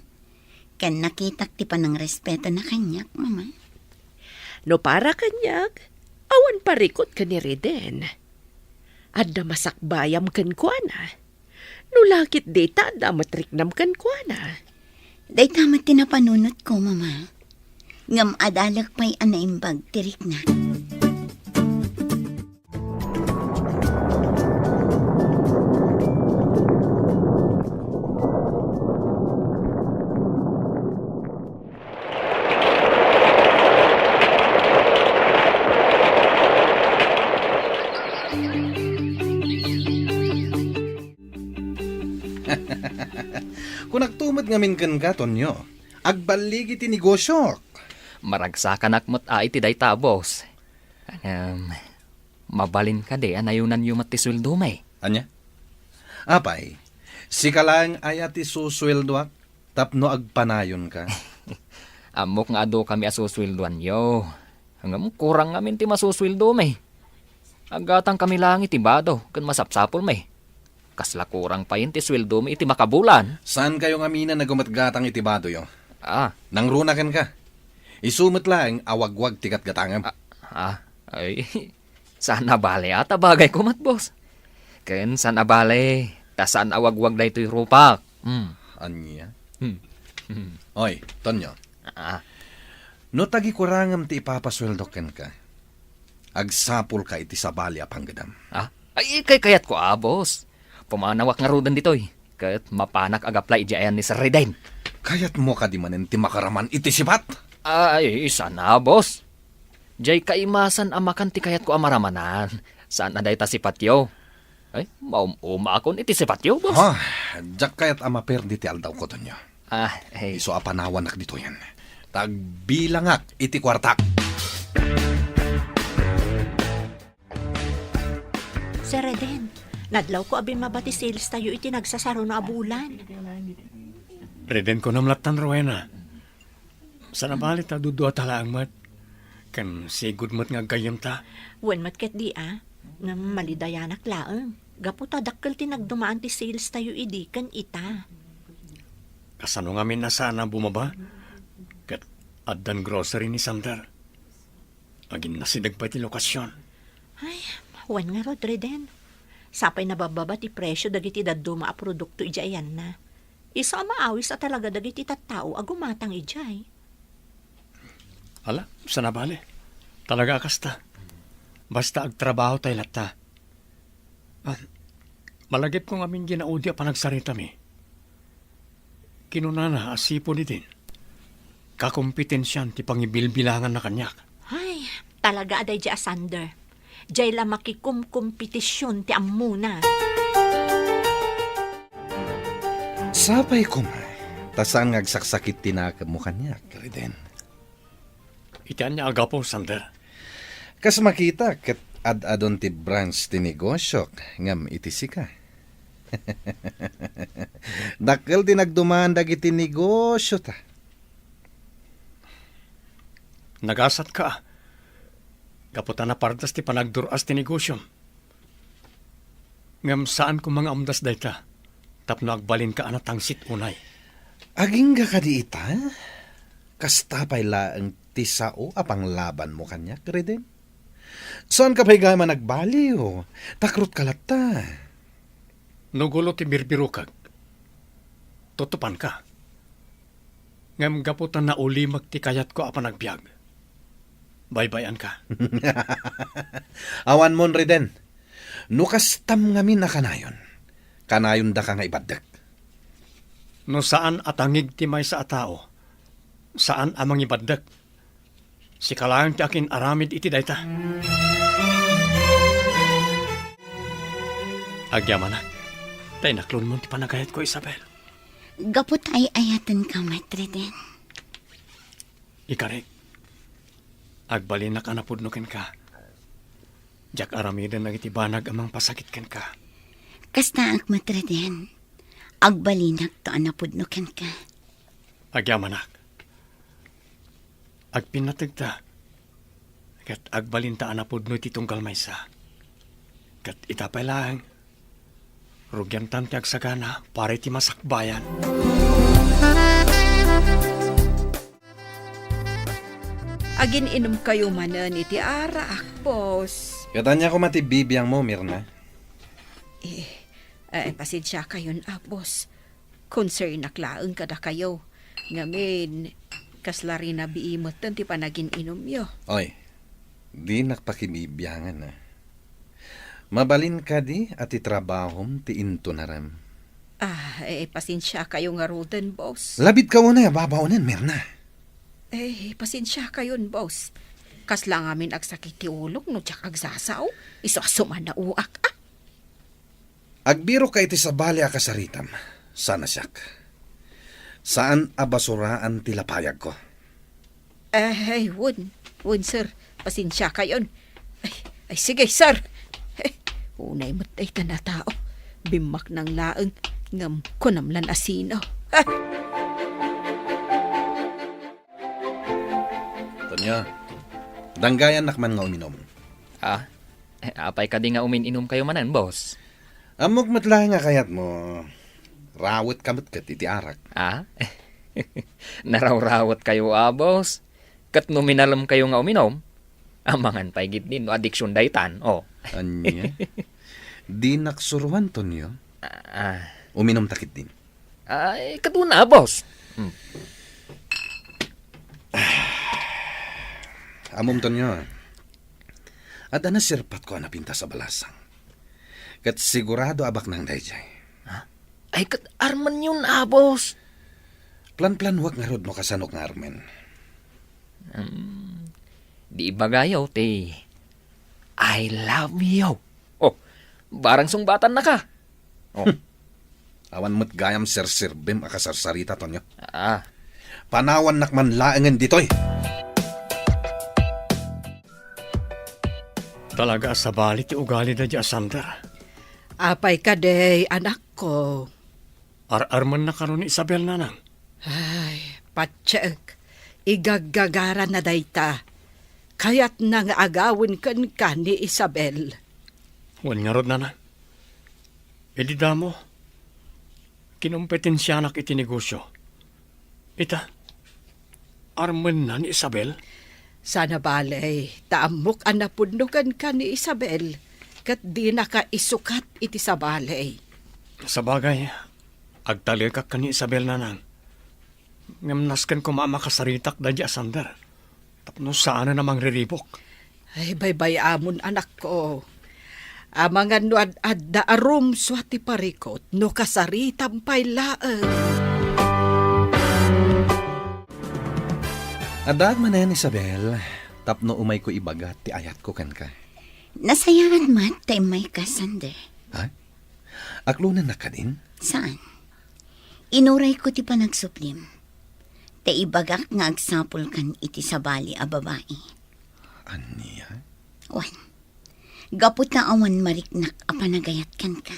Ken nakitak ti panangrespeto na kaniak, Mama. No para kaniak, awan parikut ken ni Riden. Adda masakbayam kenkuana. No lakit dita, adda met riknam kenkuana. Dayta met ti napanunotko, Mama. Ngem adalek pay a naimbag ti rikna. Kunakto met ngamin kenka, Tonyo. Agballigi ti negosiok. Maragsakanak met a iti dayta, boss. Ngem, mabalin kadi a nayunanyo met ti sueldomi? Ania? Apay, sika laeng aya ti susueldoak tapno agpanayonka? Ammok nga adu kami a susueldoanyo. Ngem kurang ngamin ti masusueldomi. Aggatangkami laeng iti bado ken masapsapulmi. Kasla kurang payen ti sueldomi iti makabulan. Saankayo ngamin a nagumatgatang iti badoyo? Ah. Nangruna kenka. Isu met laeng a wagwag ti gatgatangem. Ah, ah, ay, saan a bale a ta bagayko met, boss. Ken saan a bale, ta saan a wagwag daytoy rupak. Hmm. Ania? Hmm. Hmm. Oy, Tonyo. Ah. No tagikurangem ti ipapasueldok kenka, agsapulka iti sabali a panggedam. Ah? Ay, kaykayatko a, boss. Pumanawak ngaruden ditoy, ket mapanak agaplay idiay ayan ni Sir Reden. Kayatmo kadi manen ti makaraman iti sipat? Ay, saan a, boss. Diay kaimasan a makan ti kayatko a maramanan. Saan a dayta sipatyo? Ay, maum-umaakon iti sipatyo, boss. Ha, diak kayat a maperdi ti aldawko, Tonyo. Ah, eh. Isu a panawanak ditoyen. Ta agbilangak iti kuartak. Sir Reden, nadlawko a bimmaba ti sales tayo iti nagsasaruno a bulan. Reden, kunam lattan, Rowena. Saan a bale ta duduata laeng met. Ken sigud met nga aggayyemta. Wen met ketdi a, ngem malidayanak laeng. Gapu ta dakkel ti nagdumaan ti sales tayo idi ken ita. Kasano ngamin a saan a bumaba? Ket addan grocery ni Sander. Aginnasideg pay ti lokasion. Ay, wen ngarud, Reden. Sapay nababbaba ti presio dagiti dadduma a produkto idiay ayanna. Isu a maawis a talaga dagiti tattao a gumatang idiay. Ala, saan a bale. Talaga a kasta. Basta agtrabaho tay latta. Ah, malagipko ngamin ginaudi a panagsaritami. Kinunana a sipud idin, kakompetensian ti pangibilbilanganna kaniak. Ay, talaga a daydi a Sander. Diay la makikumkompetision ti ammona. Sapay koma, ta saan nga agsaksakit ti nakemmo kaniak, Reden. Iti ania a gapu, Sander? Kas makita, ket ad-adun ti branch ti negosiok, ngem iti sika. Dakkel ti nagduman dagiti negosiota. Nagasatka, gapu ta napardas ti panagdur-as ti negosiom. Ngem saan koma nga umdas dayta, tapno agbalinka a natangsit unay. Agingga kadi ita? Kasta pay laeng ti sao a panglabanmo kaniak, Reden? Saanka pay gayam a nagbaliw, takrutka latta. No gulo ti birbirokek, tutupanka. Ngem gapu ta naulimek ti kayatko a panagbiag, baybay-anka. Awanmon, Reden. No kastam ngamin a kanayon, kanayondaka nga ibaddek. No saan a tangig ti maysa a tao, saan a mangibaddek. Sika laeng ti akin-aramid iti dayta. Agyamanak, ta inaklonmon ti panagayatko, Isabel. Gapu ta ay-ayatenka met, Reden. Ikarik, agbalinak a napudno kenka. Diak aramiden dagiti banag a mangpasakit kenka. Kastaak met, Reden. Agbalinakto a napudno kenka. Agyamanak. Agpinnategta. Ket agbalinta a napudno iti tunggal maysa. Ket ita pay laeng, rugiantan ti agsagana para iti masakbayan. Agin-inumkayo manen iti arak, boss. Ket ania koma ti bibiangmo, Mirna? Eh, eh, pasensiakayon, ah, boss. Concern-ak laeng kadakayo. Ngamin, kasla rinabii metten ti panagin-inumyo. Oy, dinak pakibibiangan, ah. Mabalin kadi a ti trabahom ti intunarem? Ah, eh, pasensiakayo ngaruden, boss. Labidka unay a babaonen, Mirna. Eh, pasensiakayon, boss. Kasla ngamin agsakit ti ulok no diak agsasao. Isu a sumannaoak, ah. Agbirokka iti sabali a kasaritam, saan a siak. Saan a basuraan ti lapayagko. Eh, ay, wen. Wen, sir. Pasensiakayon. Ay, ay, sige, sir. Eh, unay met daytan a tao. Bimmaknang laeng, ngem kunam lan a sino. Ah! Tonyo, danggayannak man nga uminom. Ah, eh, apay kadi nga umin-inumkayo manen, boss? Ammok met laeng a kayatmo, rawetka met ket iti arak. Ah? Narawrawetkayo a, boss? Ket no minalemkayo nga uminom, amangan pay ketdin no adiksion daytan, oh. Ania? Dinak suroan, Tonyo. Ah. Uminomta ketdin. Ay, ket una, boss. Hmm. Ammom, Tonyo, adda naserpatko a napintas a balasang. Ket sigurado a baknang daydiay. Ha? Ay, ket armenyon a, boss. Planplanuak ngarud no kasanok nga armen. Hmm. Di ibagayo ti "I love you." Oh, barang sungbatannaka. Oh. Awan met gayam serserbem a kasarsarita, Tonyo. Ah. Panawannak man laengen ditoy. Talaga a sabali ti ugali daydi a Sander. Apay kadi, anakko? Ar-armenna kano ni Isabel, nanang? Ay, patiek. Igaggagaranna dayta. Kayatna nga agawen kenka ni Isabel. Wen ngarud, nanang. Idi damo, kinompetensianak iti negosio. Ita, armenna ni Isabel? Saan a bale, ta ammok a napudno kenka ni Isabel. ket dinaka isukat iti sabali. Sabagay, agtalekak ken ni Isabel, Nanang. Ngem nasken koma a makasaritak daydi a Sander tapno saanen a mangriribuk. Ay, baybay-amon, anakko. Amangan no ad-adda a rumsua ti parikut, no kasaritam pay laeng. Addaak manen, Isabel, tapno umayko ibaga ti ayatko kenka. Nasayaat met ta immayka, Sander. Ha? Aklonennak kadin? Saan? Inurayko ti panagsublim. Ta ibagak nga agsapulkan iti sabali a babai. Ania? Wen, gapu ta awan mariknak a panagayat kenka.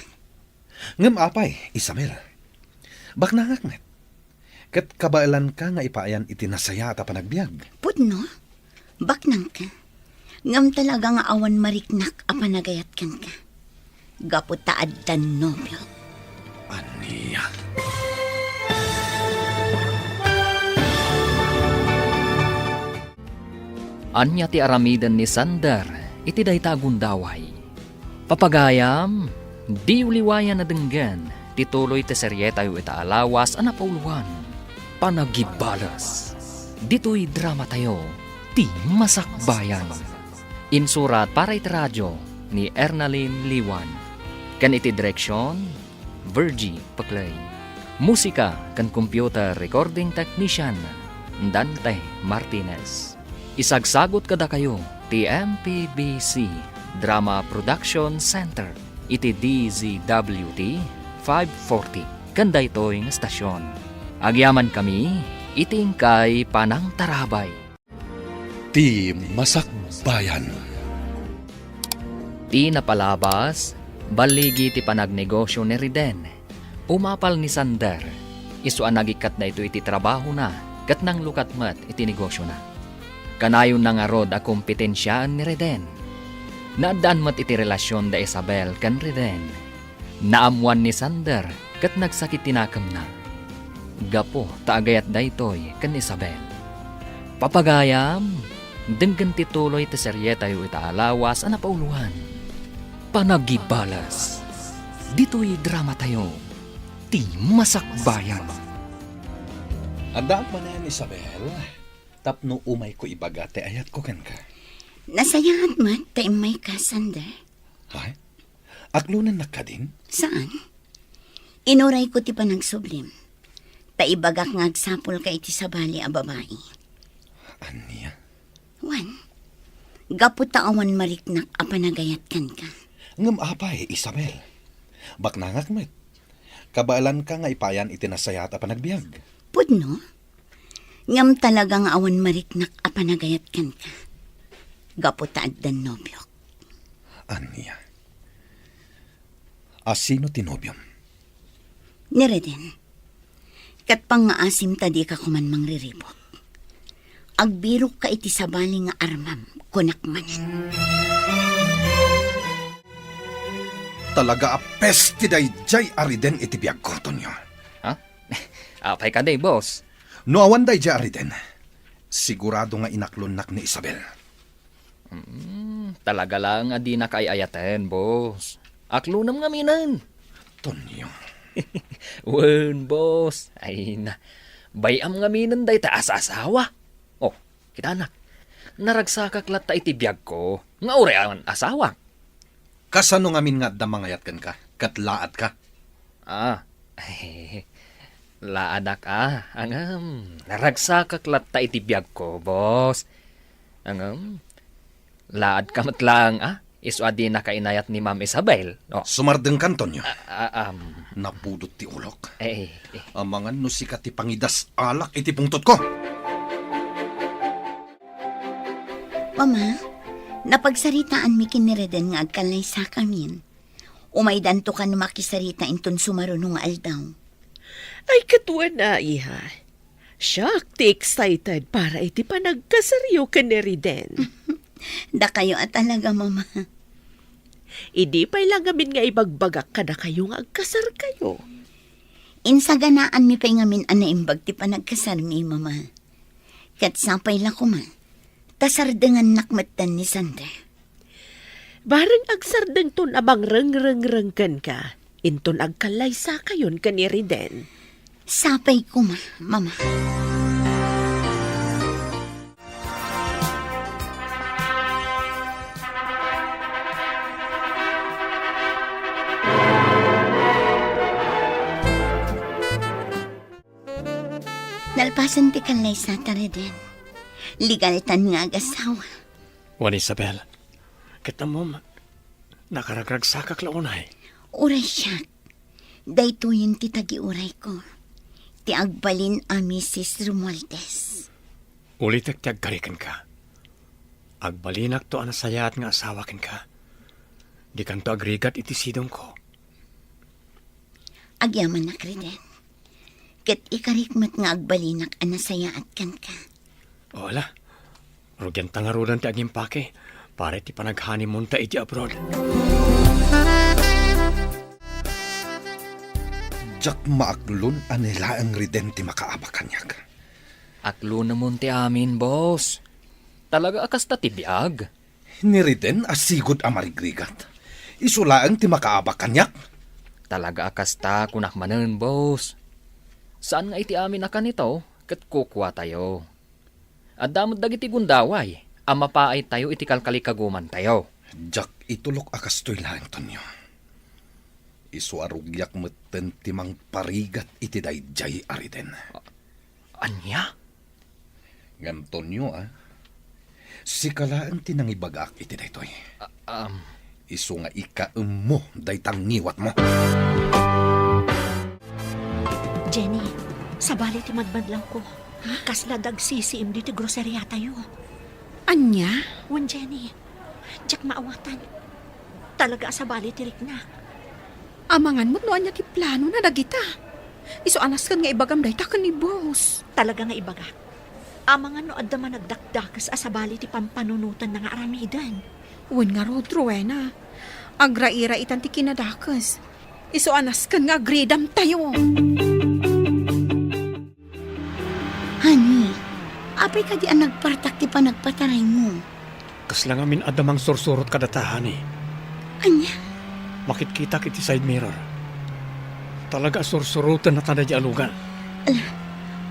Ngem apay, Isabel? Baknangak met. Ket kabaelanka nga ipaayan iti nasayaat a panagbiag. Pudno? Baknangka. Ngem talaga nga awan mariknak a panagayat kenka. Gapu ta addan nobiok. Ania? Ania ti aramiden ni Sander iti dayta a gundaway? Papagayam, diyo liwayan a denggen ti tuloy ti serietayo ita a lawas a napauloan, Panagibales. Ditoy dramatayo, Ti Masakbayan. Insurat para iti radio ni Ernalyn Liwan. Ken iti direksion, Virgie Peclay. Musika ken computer recording technician, Dante Martinez. Isagsagut kadakayo ti M P B C Drama Production Center iti D Z W T five forty ken daytoy nga estasion. Agyamankami iti inkay panangtarabay. Ti Masakbayan. Ti napalabas, balligi ti panagnegosio ni Reden. Umapal ni Sander, isu a nagikkat daytoy iti trabahona ket nanglukat met iti negosiona. Kanayonna ngarud a kompetensiaen ni Reden. Naaddaan met iti relasion da Isabel ken Reden. Naammoan ni Sander ket nagsakit ti nakemna gapu ta agayat daytoy ken Isabel. Papagayam, denggen ti tuloy ti serietayo ita a lawas a napauloan, Panagibales. Ditoy dramatayo, Ti Masakbayan. Addaak manen, Isabel, tapno umayko ibaga ti ayatko kenka. Nasayaat met ta immayka, Sander. Hay? Aklonennak kadin? Saan? Inurayko ti panagsublim. Ta ibagak nga agsapulka iti sabali a babai. Ania? Wen, gapu ta awan mariknak a panagayat kenka. Ngem apay, Isabel? Baknangak met. Kabaelanka nga ipaayan iti nasayaat a panagbiag. Pudno? Ngem talaga nga awan mariknak a panagayat kenka. Gapu ta addan nobiok. Ania? A sino ti nobiom? Ni Reden. Ket pangngaasim ta dika koman mangriribuk. Agbirokka iti sabali nga armam, kunak manen. Talaga a peste daydiay a Reden iti biagko, Tonyo. Ha? Apay kadi, boss? No awan daydiay a Reden, sigurado nga inaklonnak ni Isabel. Hmm, talaga laeng a dinaka ay-ayaten, boss. Aklonem ngaminen. Tonyo. Wen, boss. Ay na. Bay-am ngaminen dayta a saasawa. Oh, kitanak. Naragsakak latta iti biagko nga uray awan asawak. Kasano ngamin nga adda mangayat kenka ket laadka? Ah, laadak a, ngem naragsakak latta iti biagko, boss. Ngem laadka met laeng a, isu a dinaka inayat ni Ma'am Isabel. Oh. Sumardengka, Antonio. Ah, ah, um. Napudot ti ulok. Eh, eh, eh. Amangan no sika ti pangidas-alak iti pungtotko. Mama, napagsaritaanmi ken ni Reden nga agkallaysakamin. Umaydanto kano makisarita inton sumaruno nga aldaw. Ay, ket wen a, iha. Siak ti excited para iti panagkasaryo ken ni Reden. Dakayo a talaga, Mama. Idi pay la ngamin nga ibagbagak kadakayo nga agkasarkayo. Insaganaanmi pay ngamin a naimbag ti panagkasarmi, Mama. Ket sapay la koma, ta sardengannak metten ni Sandra. Bareng agsardengton a mangrengreng kenka, inton agkallaysakayon ken ni Riden. Sapay koma, Mama. Nalpasen ti kallaysata, Riden. Legaltan nga agasawa. Wen, Isabel, ket ammom, nakaragragsakak la unay. Uray siak, daytoyen ti tagiurayko, ti agbalin a Misis Romualdez. Ulitek ti agkari kenka. Agbalinakto a nasayaat nga asawa kenka. Dikanto agrigat iti sidongko. Agyamanak, Riden. Ket ikarik met nga agbalinak a nasayaat kenka. O, ala. Rugianta ngaruden ti agimpake para iti panaghanimunta iti abroad. Diak maaklon a ni laeng Riden ti makaabak kaniak. Aklonemon ti amin, boss. Talaga a kasta ti biag? Ni Riden a sigud a marigrigat. Isu laeng ti makaabak kaniak. Talaga a kasta, kunak manen, boss. Saan nga iti amin a kanito, ket kukuatayo. Adda met dagiti gundaway a mapaaytayo iti kalkalikagumantayo. Diak itulok a kastoy laeng, Tonyo. Isu a rugiak metten ti mangparigat iti daydiay a Riden. Ania? Ngem, Tonyo, a, sika laeng ti nangibagaak iti daytoy. A-, am. Isu nga ikaemmo dayta ngiwatmo. Jenny, sabali ti madmadlawko. Kasla dagsisiim ditoy groseriatayo. Ania? Wen, Jenny, diak maawatan. Talaga a sabali ti riknak. Amangan met no ania ti planona dagita. Isu a nasken nga ibagam dayta ken ni boss. Talaga nga ibagak. Amangan no adda managdakdakes a sabali ti pampanunotanna nga aramiden. Wen ngarud, Rowena, agrairaitan ti kinadakes. Isu a nasken nga agridamtayo. Honey, apay kadi a nagpartak ti panagpataraymo? Kasla ngamin adda mangsursurot kadata, honey. Ania? Makitkitak iti side mirror. Talaga a sursuroten a ta daydi a lugan. Ala,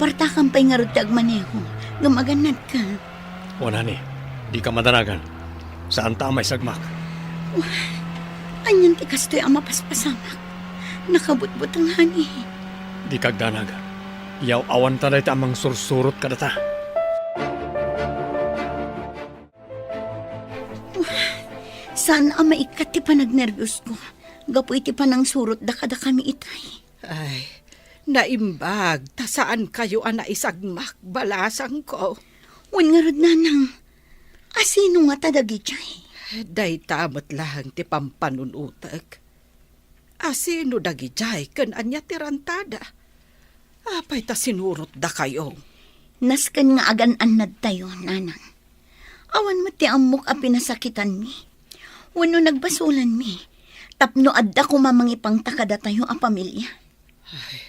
partakam pay ngarud ti agmaneho, ngem agannadka. Wen, honey, dika madanagan. Saanta a maisagmak. Wah, anian ti kastoy a mapaspasamak? Nakabutbuteng, honey. Dika agdanag. Yaw-awanta dayta a mangsursurot kadata. Wah, saan a maikkat ti panagnerviosko gapu iti panangsurotda kadakami itay. Ay, naimbag ta saankayo a naisagmak, balasangko. Wen ngarud, nanang, asino ngata dagidiay? Dayta met laeng ti pampanunotek. Asino dagidiay ken ania ti rantada? Apay ta sinurotdakayo? Nasken nga agan-annadtayo, nanang. Awan met ti ammok a pinasakitanmi wenno nagbasolanmi tapno adda koma mangipangta kadatayo a pamilia. Ay,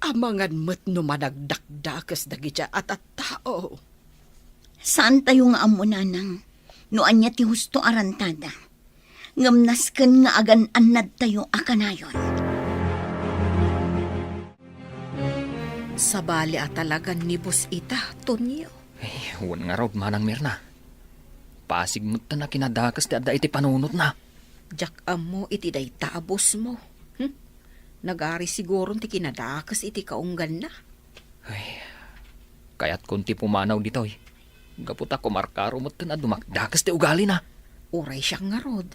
amangan met no managdakdakes dagidiay a tattao. Saantayo nga ammo, nanang, no ania ti husto a rantada. Ngem nasken nga agan-annadtayo a kanayon. Sabali a talagan ni boss ita, Tonyo. Ay, wen ngarud, Manang Mirna. Pasig met ta a kinadakes ti adda iti panunotna. Diak ammo iti dayta a boss mo. Hmm? Nagari siguron ti kinadakes iti kaungganna. Ay, kayatkon ti pumanaw ditoy. Gapu ta kumarkaro metten a dumakdakes ti ugalina. Uray siak ngarud,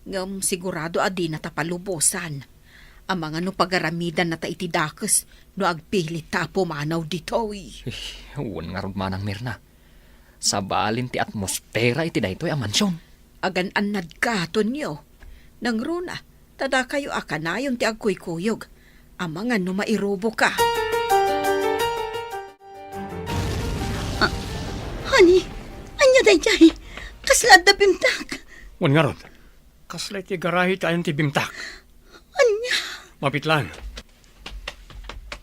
ngem sigurado a dinata palubosan. Amangan no pagaramidannata iti dakes no agpilitta a pumanaw ditoy. Eh, wen ngarud, Manang Mirna. Sabalin ti atmosfera iti daytoy a mansion. Agan-annadka, Tonyo. Nangruna, ta dakayo a kanayon ti agkuykuyog. Amangan no mairuboka. Ah, honey, ania daydiay? Kasla adda bimtak. Wen ngarud, kasla iti garahe ti ayan ti bimtak. Ania? Mapitlan.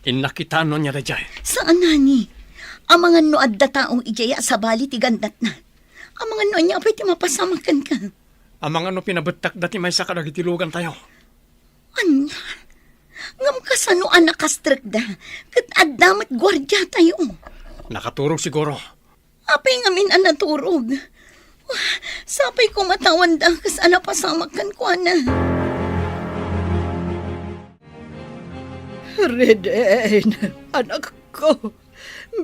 Innak kitaen no ania daydiay. Saan, honey. Amangan no adda tao idiay a sabali ti gannatna. Amangan no ania pay ti mapasamak kenka. Amangan no pinabettakda ti maysa kadagiti lugantayo. Ania? Ngem kasano a nakastrekda ket adda met guardiatayo? Nakaturog siguro. Apay ngamin a naturog? Wah, sapay koma ta awanda kas a napasamak kenkuana. Reden, anakko,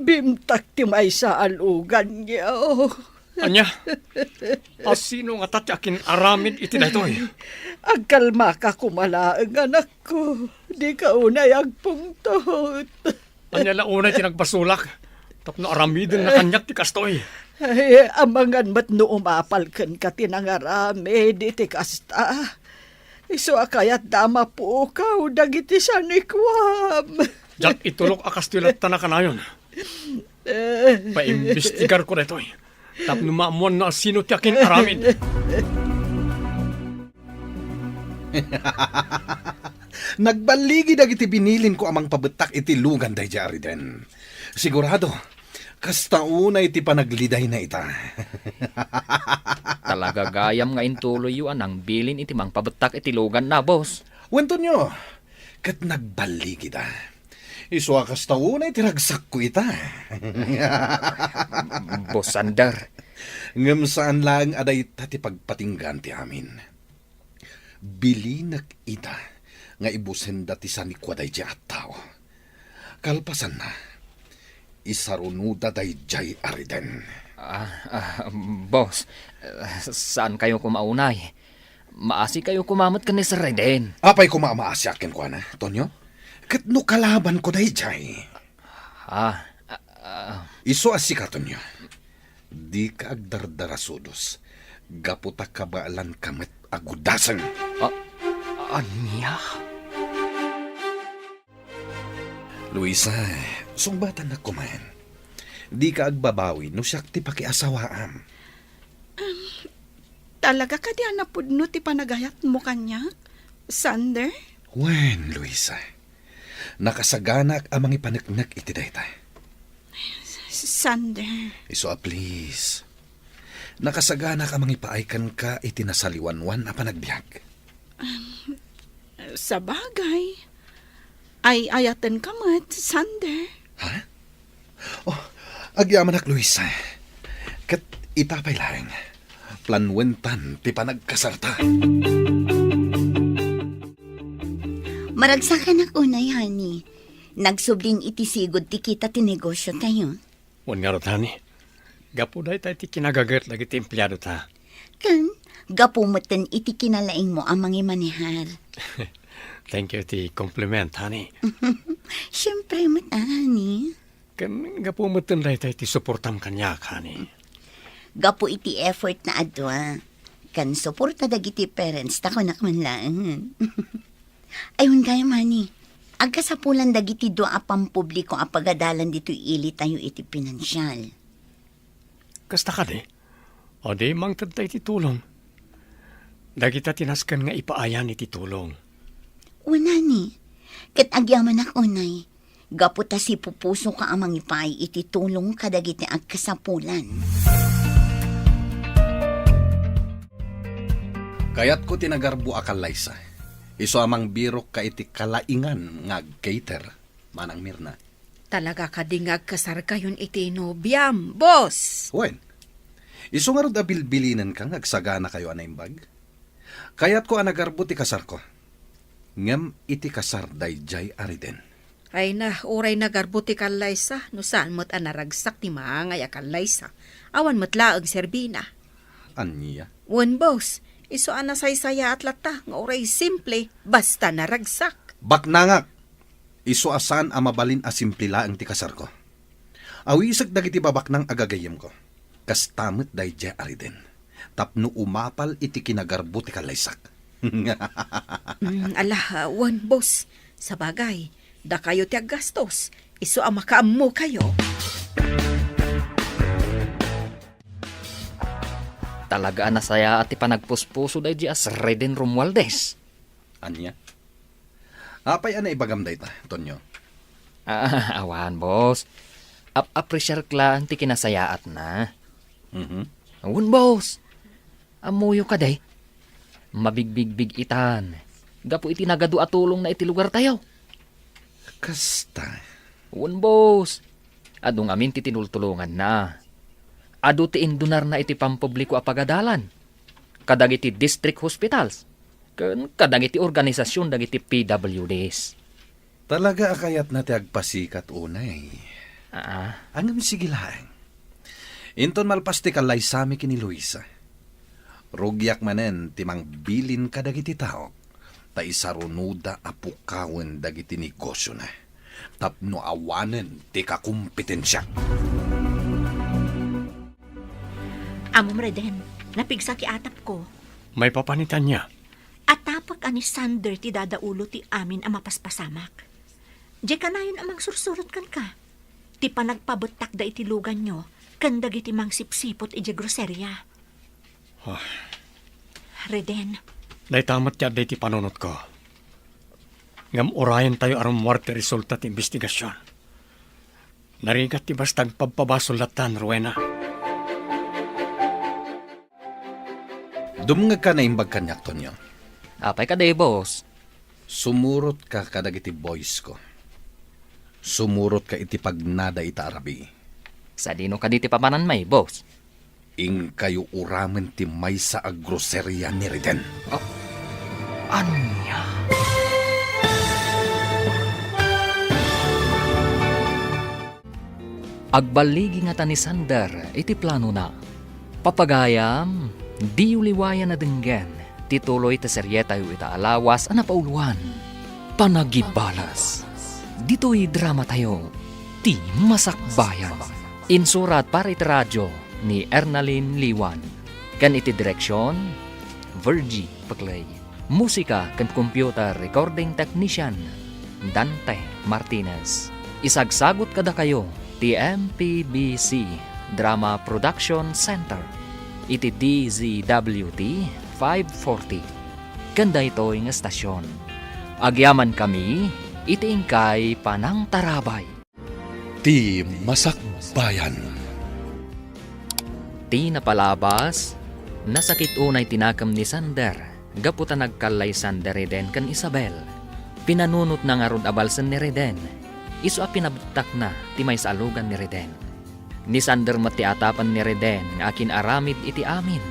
bimtak ti maysa a luganyo. Ania? Asino ngata ti akin-aramid iti daytoy? Agkalmaka koma laeng, anakko. Dika unay agpungtot. Ania la unay ti nagbasolak tapno aramidenna kaniak ti kastoy? Ay, amangan met no umapal kenka ti nangaramid iti kasta. Isu a kayatda a mapukaw dagiti sanikuam. Diak itulok a kastoy latta a kanayon. Paimbestigarko daytoy tapno maammoan no asino ti akin-aramid. Nagballigi dagiti binilin ko a mangpabettak iti lugan daydiay a Reden. Sigurado, kasta unay ti panaglidayna ita. Talaga gayam nga intuloyyo a nangbilin iti mangpabettak iti luganna, boss. Wen, Tonyo, ket nagballigida. Isu a kasta unay ti ragsakko ita. Boss Sander. Ngem saan laeng a dayta ti pagpatinggaan ti amin. Bilinek ida nga ibusenda ti sanikua daydiay a tao. Kalpasanna, isarunoda daydiay a Reden. Ah, ah, boss, ah, saankayo koma unay? Maasikayo koma met ken ni Sir Reden. Apay koma a maasiak kenkuana, Tonyo? Ket no kalabanko daydiay? Ah, ah, ah. Isu a sika, Tonyo. Dika agdardarasudos. Gapu ta kabaelanka met a gudaseng. Ah, ania? Luisa, sungbatannak koman. Dika agbabawi no siak ti pakiasawaam. Talaga kadi a napudno ti panagayatmo kaniak, Sander? Wen, Luisa. Nakasaganak a mangipaneknek iti dayta. Sander. Isu a please. Nakasaganak a mangipaay kenka iti nasaliwanwan a panagbiag. Sabagay. Ay-ayatenka met, Sander. Ha? Oh, agyamanak, Luisa. Ket ita pay laeng, planuentan ti panagkasarta. Maragsakanak unay, honey. Nagsublin iti sigud ti kita ti negosiotayo. Wen ngarud, honey. Gapu dayta iti kinagaget dagiti empleadota. Ken, gapu metten iti kinalaingmo a mangimanehar. Thank you iti compliment, honey. Siempre met, honey. Ken gapu metten dayta iti suportam kaniak, honey. Gapu iti effort na adua. Ken suporta dagiti parents ta kunak man laeng. Ay, wen gayam, honey. Agkasapulan dagiti dua a pampubliko a pagadalan ditoy ilitayo iti pinansial. Kasta kadi? O di, mangtedta iti tulong. Dagita ti nasken nga ipaayan iti tulong. Wen, honey. Ket agyamanak unay, gapu ta sipupusoka a mangipaay iti tulong kadagiti agkasapulan. Kayatko ti nagarbo a kallaysa. Isu a mangbirokka iti kalaingan nga ag-cater, Manang Mirna. Talaga kadi nga agkasarkayon iti nobiam, boss? Wen, isu ngarud a bilbilinenka nga agsaganakayo a naimbag? Kayatko a nagarbo ti kasarko. Ngem iti kasar daydiay a Reden. Ay na, uray nagarbo ti kallaysa, no saan met a naragsak ti maangay a kallaysa. Awan met laeng serbina. Ania? Wen, boss, isu a nasaysayaat latta nga uray simple, basta naragsak. Baknangak! Isu a saan a mabalin a simple laeng ti kasarko. Awisek dagiti babaknang a gagayyemko. Kasta met daydiay a Reden. Tapno umapal iti kinagarbo ti kallaysak. Mm, ala, wen, boss. Sabagay, dakayo ti aggastos. Isu a makaammokayo. Talaga a nasayaat ti panagpuspuso daydiay a Sir Reden Romualdez. Ania? Apay a naibagam dayta, Tonyo? Ah, awan, boss. Ap-appreciate laeng ti kinasayaatna. Mhm. Wen, boss. Ammoyo kadi? Mabigbigbig-itan gapu iti nagadu a tulongna iti lugartayo. Kasta. Wen, boss. Adu ngamin ti tinultulonganna. Adu ti indunarna iti pampubliko a pagadalan kadagiti district hospitals ken kadagiti organisasion dagiti P W Ds. Talaga a kayatna ti agpasikat unay. Ah. Ngem sige laeng. Inton malpas ti kallaysami ken ni Luisa, rugiak manen ti mangbilin kadagiti taok ta isarunoda a pukawen dagiti negosiona tapno awanen ti kakompetensiak. Ammom, Reden, napigsa ti atapko. Maipapan ita ania? Atapek a ni Sander ti dadaulo ti amin a mapaspasamak. Diay kanayon a mangsursurot kenka. Ti panagpabettakda iti luganyo ken dagiti mangsipsiput idiay groseria. Ah. Reden. Dayta met ti adda iti panunotko. Ngem urayentayo a rummuar ti resulta ti imbestigasion. Narigat ti basta agpabpabasol lattan, Rowena. Dumngegka, naimbag kaniak, Tonyo. Apay kadi, boss? Sumurotka kadagiti boysko. Sumurotka iti pagnada ita a rabii. Sadino kadi ti papananmi, boss? Inkayo uramen ti maysa a groseria ni Reden. Ah, ania? Agballigi ngata ni Sander iti planona. Papagayam, diyo liwayan a denggen ti tuloy ti serietayo ita a lawas a napauloan, Panagibales. Ditoy dramatayo, Ti Masakbayan. Insurat para iti radio ni Ernalyn Liwan, ken iti direksion, Virgie Peclay. Musika ken computer recording technician, Dante Martinez. Isagsagut kadakayo ti M P B C Drama Production Center iti D Z W T five forty. Ken daytoy nga estasion, agyamankami iti inkay panangtarabay. Ti Masakbayan. Ti napalabas, nasakit unay ti nakem ni Sander gapu ta nagkallay Sander Reden ken Isabel. Pinanunotna ngarud a balsen ni Reden, isu a pinabettakna ti maysa a lugan ni Reden. Ni Sander met ti atapan ni Reden nga akin-aramid iti amin.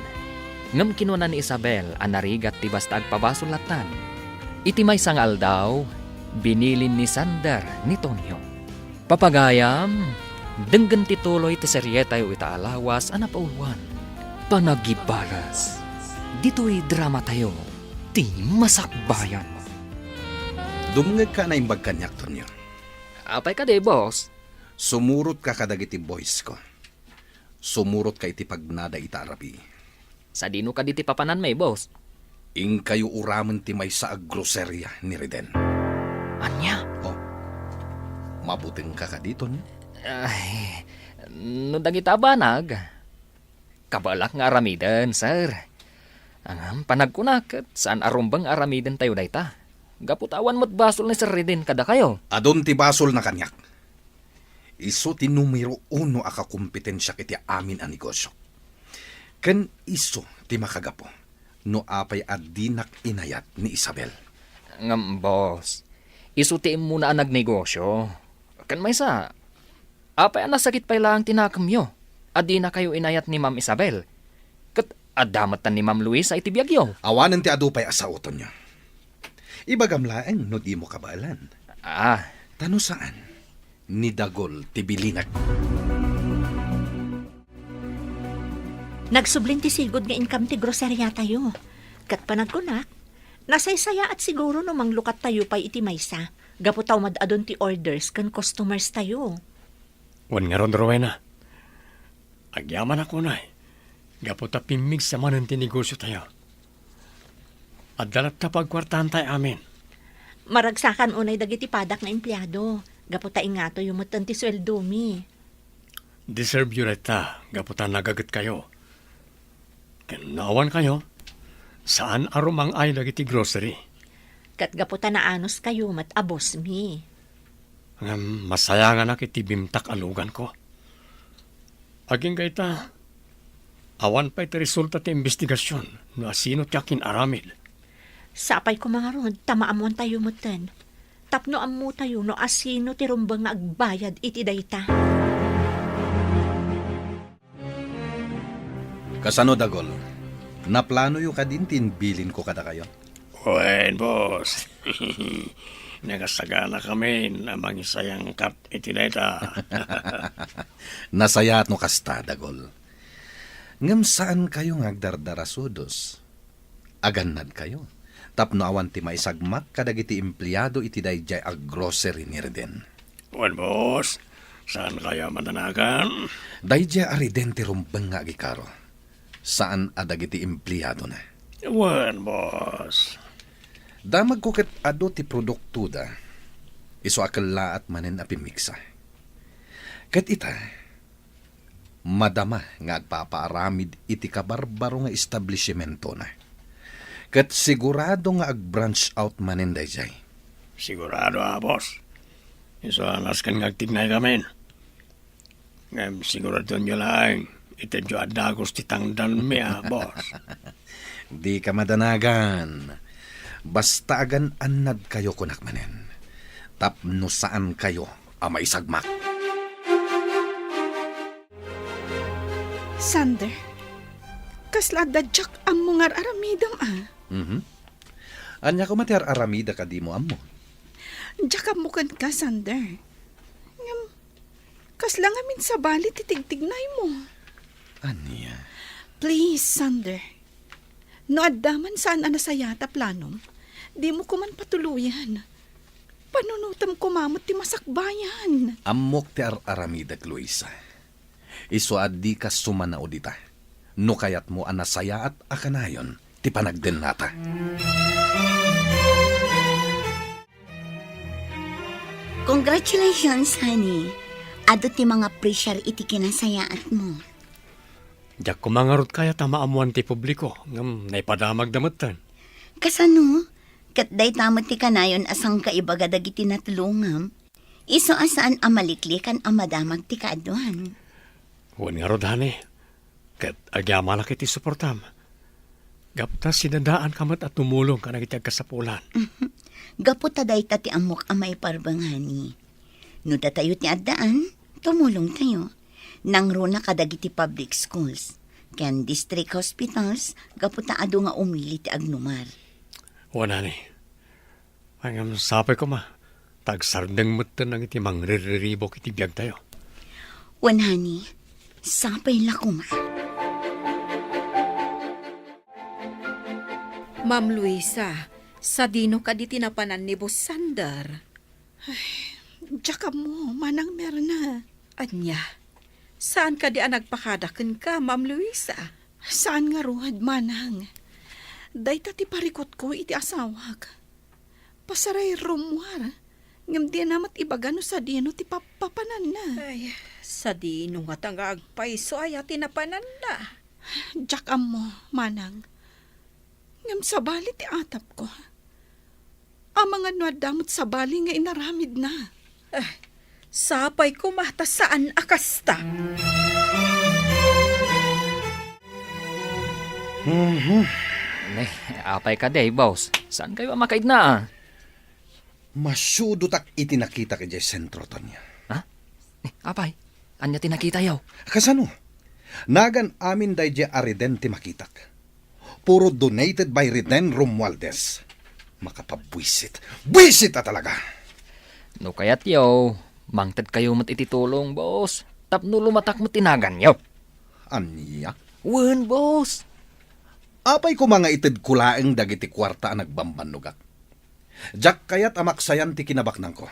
Ngem kinuna ni Isabel a narigat ti basta agpabasol lattan. Iti maysa nga aldaw, binilin ni Sander ni Tonyo. Papagayam, denggen ti tuloy ti serietayo ita a lawas a napauloan, Panagibales. Ditoy dramatayo, Ti Masakbayan. Dumngegka, naimbag kaniak, Tonyo. Apay kadi, boss? Sumurotka kadagiti boysko. Sumurotka iti pagnada ita a rabii. Sadino kadi ti papananmi, boss? Inkayo uramen ti maysa a groseria ni Reden. Ania? Oh. Mabutengka kadi, Tonyo? Ay, no dagita a banag, kabaelak nga aramiden, sir. Ngem panagkunak ket saan a rumbeng nga aramidentayo dayta. Gapu ta awan met basol ni Sir Reden kadakayo. Adun ti basolna kaniak. Isu ti numero uno a kakompetensiak iti amin a negosio. Ken isu ti makagapu no apay a dinak inayat ni Isabel. Ngem, boss, isu ti immuna a nagnegosio. Ken maysa, apay a nasakit pay laeng ti nakemyo a dinakayo inayat ni Ma'am Isabel? Ket adda met ni Ma'am Luisa iti biagyo. Awanen ti adu pay a saotenyo. Ibagam laeng no dimo kabaelan. Ah. Ta no saan, ni dagul ti bilinek. Nagsublin ti sigud nga inkam ti groseriatayo. Ket panagkunak, nasaysayaat siguro no manglukattayo pay iti maysa, gapu ta umad-adun ti orders ken customers tayo. Wen ngarud, Rowena. Agyamanak unay, gapu ta pimmigsa manen ti negosiotayo. Adda latta pagkuartaantay amin. Maragsakan unay dagiti padak nga empleado, gapu ta ingatoyo metten ti sueldomi. Deserveyo dayta, gapu ta nagagetkayo. Ken no awankayo, saan a rumang-ay dagiti grocery. Ket gapu ta naanuskayo met a bossmi. Ngem masayanganak iti bimtak a luganko. Agingga ita, Awan pay ti resulta ti imbestigasion no asino ti akin-aramid. Sapay koma ngarud ta maammoantayo metten. Tapno ammotayo no asino ti rumbeng nga agbayad iti dayta. Kasano, Dagol? Naplanoyo kadin ti imbilinko kadakayo? Wen, boss. Nakasaganakamin a mangisayangkap iti dayta. Nasayaat no kasta, Dagol. Ngem saankayo nga agdardarasudos. Agannadkayo tapno awan ti maisagmak kadagiti empleado iti daydiay a grocery ni Reden. Wen, boss. Saankayo a madanagan? Daydiay a Reden ti rumbeng nga agikaro. Saan a dagiti empleadona. Wen, boss. Damagko ket adu ti produktoda. Isu a kellaat manen a pimmiksa. Ket ita, madama nga agpapaaramid iti kabarbaro nga establisimentona. Ket sigurado nga ag-branch out manen daydiay. Sigurado a, boss. Isu a nasken nga agtignaykamin. Ngem siguradonyo laeng, itedyo a dagus ti tangdanmi a, boss. Dika madanagan. Basta agan-annadkayo kunak manen. Tapno saankayo a maisagmak. Sander, kasla adda diak ammo nga ar-aramidem a. Mhm. Ania koma ti ar-aramidek a dimo ammo? Diak ammo kenka, Sander. Ngem, kasla ngamin sabali ti tigtignaymo. Ania? Please, Sander. No adda man saan a nasayaat a planom, dimo koman patuloyen. Panunotem koma met ti masakbayan. Ammok ti ar-aramidek, Luisa. Isu a dika sumanaw dita. No kayatmo a nasayaat a kanayon ti panagdennata. Congratulations, honey. Adu ti mangapresiar iti kinasayaatmo. Diak koma ngarud kayat a maammoan ti publiko, ngem naipadamagda metten. Kasano? Ket dayta met ti kanayon a sangkaibaga dagiti natulongam. Isu a saan a maliklikan a madamag ti kaaduan. Wen ngarud, honey. Ket agyamanak iti suportam. Gapu ta sinadaanka met a tumulong kadagiti agkasapulan. Gapu ta dayta ti ammok a maiparbeng, honey. No datayo ti addaan, tumulongtayo. Nangruna kadagiti public schools ken district hospitals gapu ta adu nga umili ti agnumar. Wen, honey. Ngem sapay koma, ta agsardeng metten dagiti mangrirriribuk iti biagtayo. Wen, honey, sapay la koma. Ma'am Luisa, sadino kadi ti napanan ni Boss Sander? Ay, diak ammo, Manang Merna. Ania? Saan kadi a nagpakada kenka, Ma'am Luisa? Saan ngarud, Manang. Dayta ti parikutko iti asawak. Pasaray Romuar, ngem dina met ibaga no sadino ti pap-, papananna. Ay, sadino ngata nga agpayso aya ti napananna? Diak ammo, Manang. Ngem sabali ti atapko. Amangan no adda met sabali nga inaramidna. Eh, sapay koma ta saan a kasta. Mhm. Ne, apay kadi, boss? Saan kayo a makaidna, ah? Masudotak iti nakitak idiay sentro, Tonyo. Ha? Ne, apay? Ania ti nakitayo? Kasano? Nagan amin daydiay a Reden ti makitak. Puro donated by Reden Romualdez. Makapabwisit. Bwisit a talaga! No kayatyo, mangted kayo met iti tulong, boss. Tapno lumatak met ti naganyo. Ania? Wen, boss. Apay koma nga itedko laeng dagiti kuarta a nagbambannogak? Diak kayat a maksayan ti kinabaknangko.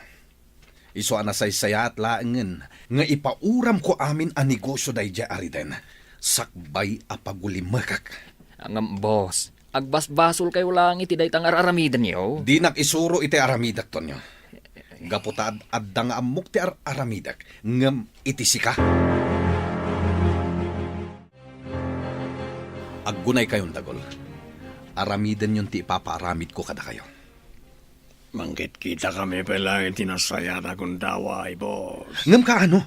Isu a nasaysayaat laengen nga ipauramko amin a negosio daydiay a Reden, sakbay a pagulimekak. Ngem, boss, agbasbasolkayo laeng iti dayta nga ar-aramidenyo. Dinak isuro iti aramidek, Tonyo. Gapu ta ad-, adda nga ammok ti ar-aramidek, ngem iti sika. Aggunaykayon, Dagol. Aramidenyon ti ipapaaramidko kadakayo. Mangkitkitakami pay laeng iti nasayaat a gundaway, boss. Ngem kaano?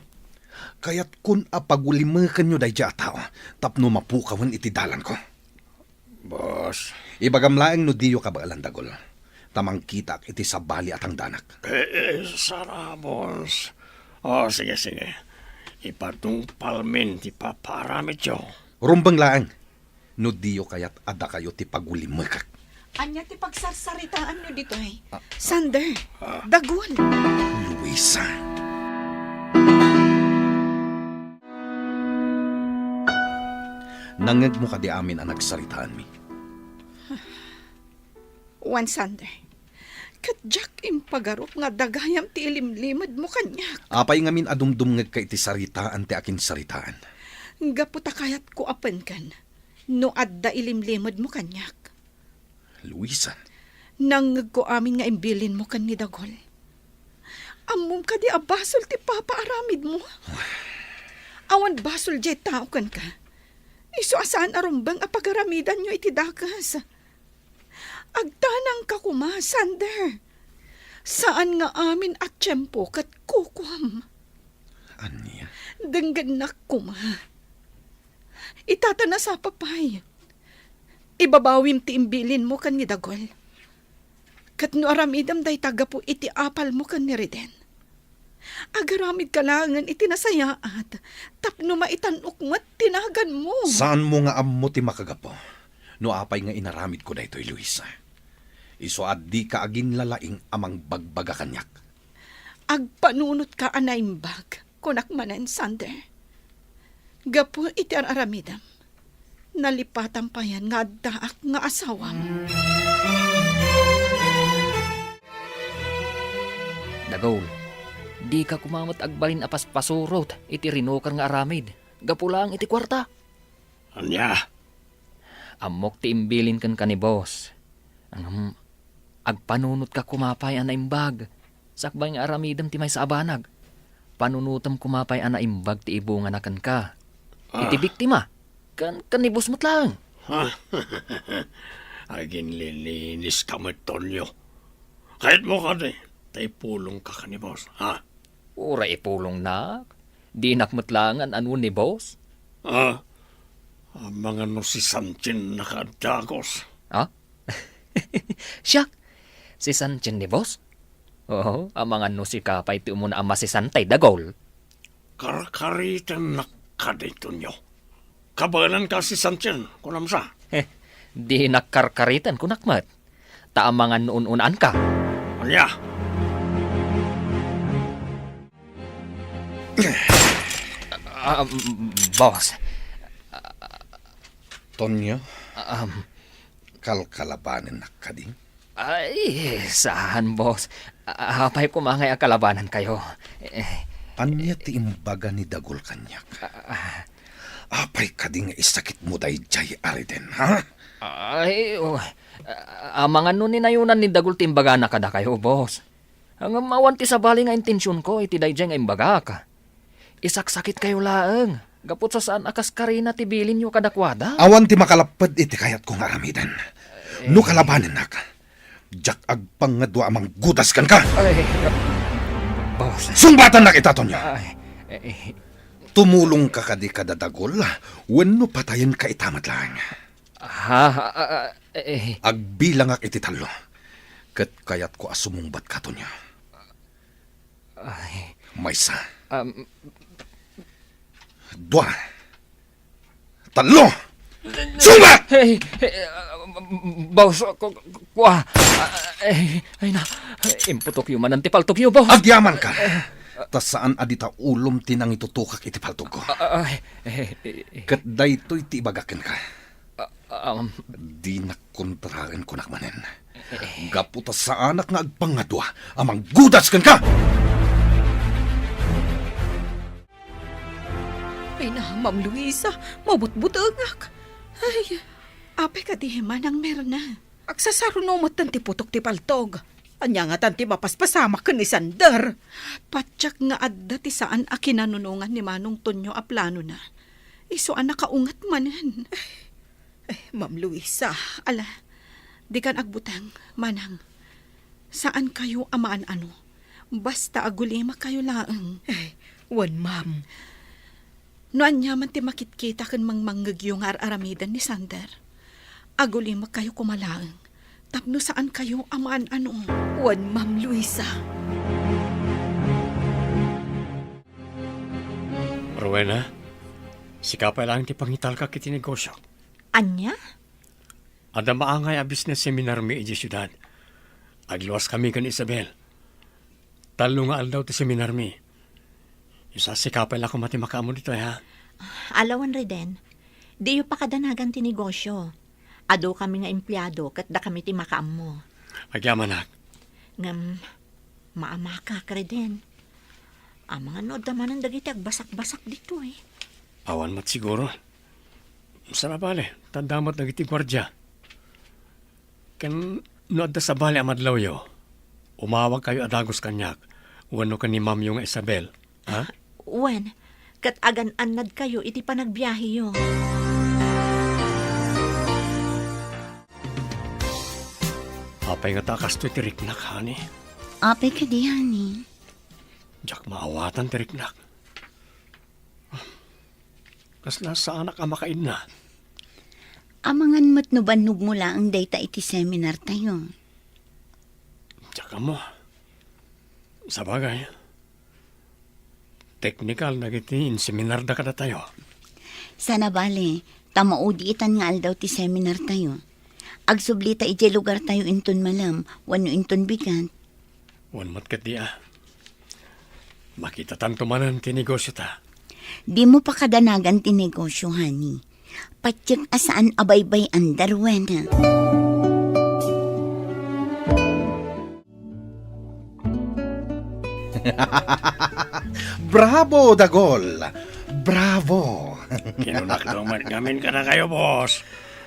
Kayatkon a pagulimekenyo daydiay a tao tapno mapukawen iti dalanko. Boss. Ibagam laeng no diyo kabaelan, Dagul, ta mangkitaak iti sabali a tangdanak. Eh, eh, sara, boss. Oh, sige, sige. Ipadungpalmin ti papaaramidyo. Rumbeng laeng no diyo kayat a dakayo ti pagulimekak. Ania ti pagsarsaritaanyo ditoy? Ah. Sander, Ah. Dagul. Luisa. Nangngegmo kadi amin a nagsaritaanmi? Wen, Sander, ket diak impagarup nga adda gayam ti ilimlimedmo kaniak. Apay ngamin a dumdumngegka iti saritaan ti akinsaritaan? Gapu ta kayatko a penken no adda ilimlimedmo kaniak. Luisa. Nangngegko amin nga imbilinmo ken ni Dagul. Ammom kadi a basol ti papaaramidmo? Awan basol diay tao kenka. Isu a saan a rumbeng a pagaramidanyo iti dakes. Agtanangka koma, Sander. Saan nga amin a tiempo ket kukuam. Ania? Denggennak koma. Ita ta nasapa pay. Ibabawim ti imbilinmo ken ni Dagul. Ket no aramidem dayta gapu iti apalmo ken ni Reden, agaramidka laengen iti nasayaat tapno maitan-ok met ti naganmo. Saanmo nga ammo ti makagapu no apay nga inaramidko daytoy, Luisa. Isu a dika aginlalaing a mangbagbaga kaniak. Agpanunotka a naimbag, kunak manen, Sander. Gapu iti ar-aramidem, nalipatan payen nga addaak nga asawam. Dagul, dika koma met agbalin a paspasurot iti rinukar nga aramid gapu laeng iti kuarta. Ania? Ammok ti imbilin kenka ni boss. Ngem, agpanunotka koma pay a naimbag, sakbay nga aramidem ti maysa a banag. Panunotem koma pay a naimbag ti ibungana kenka. Ah. Iti biktima, ken, ken ni boss met laeng. Ha? Aginliliniska met, Tonyo. Kayatmo kadi, ta ipulongka ken ni boss, ha? Uray ipulongnak. Dinak met laeng an-anuon ni boss. Ah, amangan no si Sanchen nakaadda, boss. Ha? Siak? Si Sanchen ni boss? Oo, amangan no sika pay ti umuna a masisantay, Dagul. Karkaritannak kadi, Tonyo. Kabaelanka si Sanchen, kunam sa? Eh, dinak karkaritan, kunak met. Ta amangan no un-unaanka. Ania? Ah, boss. Tonyo, Um, kalkalabanennak kadi? Ay, saan, boss. Apay koma ngay a kalabanankayo? Eh, Ania ti imbaga ni Dagul kaniak? Ah. Apay kadi nga isakitmo daydiay a Reden, ha? Ay, oh, amangan no ninayonan ni Dagul ti imbagana kadakayo, boss. Ngem awan ti sabali nga intensionko iti daydiay nga imbagak. Isaksakitkayo laeng, gapu ta saan a kas karina ti bilinyo kadakuada. Awan ti makalapped iti kayatko nga aramiden. Eh. No kalabanennak, diak agpangngedua a manggudas kenka. Ay, boss. Sungbatannak ita, Tonyo. Ay, eh. Tumulongka kadi kada Dagul, wenno patayenka ita met laeng? Ha? Ah, ah, eh. Agbilangak iti tallo, ket kayatko a sumungbatka, Tonyo. Ay. Maysa. Um, Dua. Tallo! Sungbat! Hey, hey, ah, boss, ku-, ku-, kua. Ah, eh, ay na. Imputokyo manen ti paltokyo, boss. Agyamanka. Ta saan a dita ulom ti nangitutukak iti paltokko. Ah, ah, eh, eh, eh. Ket daytoy ti ibagak kenka. Ah, um. Dinak kontraen, kunak manen. Eh. Gapu ta saanak nga agpangngedua a manggudas kenka! Ay na, Ma'am Luisa, mabutbutengak. Ay, apay kadi, Manang Mirna? Agsasaruno metten ti putok ti paltog. Ania ngatan ti mapaspasamak ken ni Sander? Patiek nga adda ti saan a kinanunongan ni Manong Tonyo a planona. Isu a nakaunget manen. Eh, Ma'am Luisa. Ala, dikan agbuteng, Manang. Saankayo a maan-ano. Basta agulimakayo laeng. Eh, Wen, ma'am. No ania man ti makitkita ken mangmangngegyo nga ar-aramiden ni Sander, agulimekkayo koma laeng tapno saankayo a maan-ano. Wen, Ma'am Luisa. Rowena, sika pay laeng ti pangitalkak iti negosio. Ania? Adda maangay a business seminarmi idiay siudad. Agluaskami ken Isabel. Tallo nga aldaw ti seminarmi. Isasika pay la koma ti makaammo ditoy, ha? Alawan, Reden. Diyo pakadanagan ti negosio. Adu kami nga empleado ket dakami ti makaammo. Agyamanak. Ngem, maamakak, Reden. Amangan no adda manen dagiti agbasakbasak ditoy. Awan met siguro. Saan a bale, ta adda met dagiti guardia. Ken no adda sabali a madlawyo, umawagkayo a dagus kaniak, wenno ken ni Mamyo nga Isabel, ha? Wen, ket agan-annadkayo iti panagbiaheyo. Apay ngata a kastoy ti riknak, honey? Apay kadi, honey? Diak maawatan ti riknak. Kasla saanak a makaidna. Amangan met no bannogmo laeng dayta iti seminartayo. Diak ammo. Sabagay, teknikal dagiti inseminarda kadatayo. Saan a bale, ta maudi itan nga aldaw ti seminartayo. Agsublita idiay lugartayo inton malem wenno inton bigat. Wen met ketdi a. Makitatanto manen ti negosiota. Dimo pakadanagan ti negosio, honey. Patiek a saan a baybay-an da, Rowena. Bravo, Dagol! Bravo! Kinunakto met ngamin kadakayo, boss.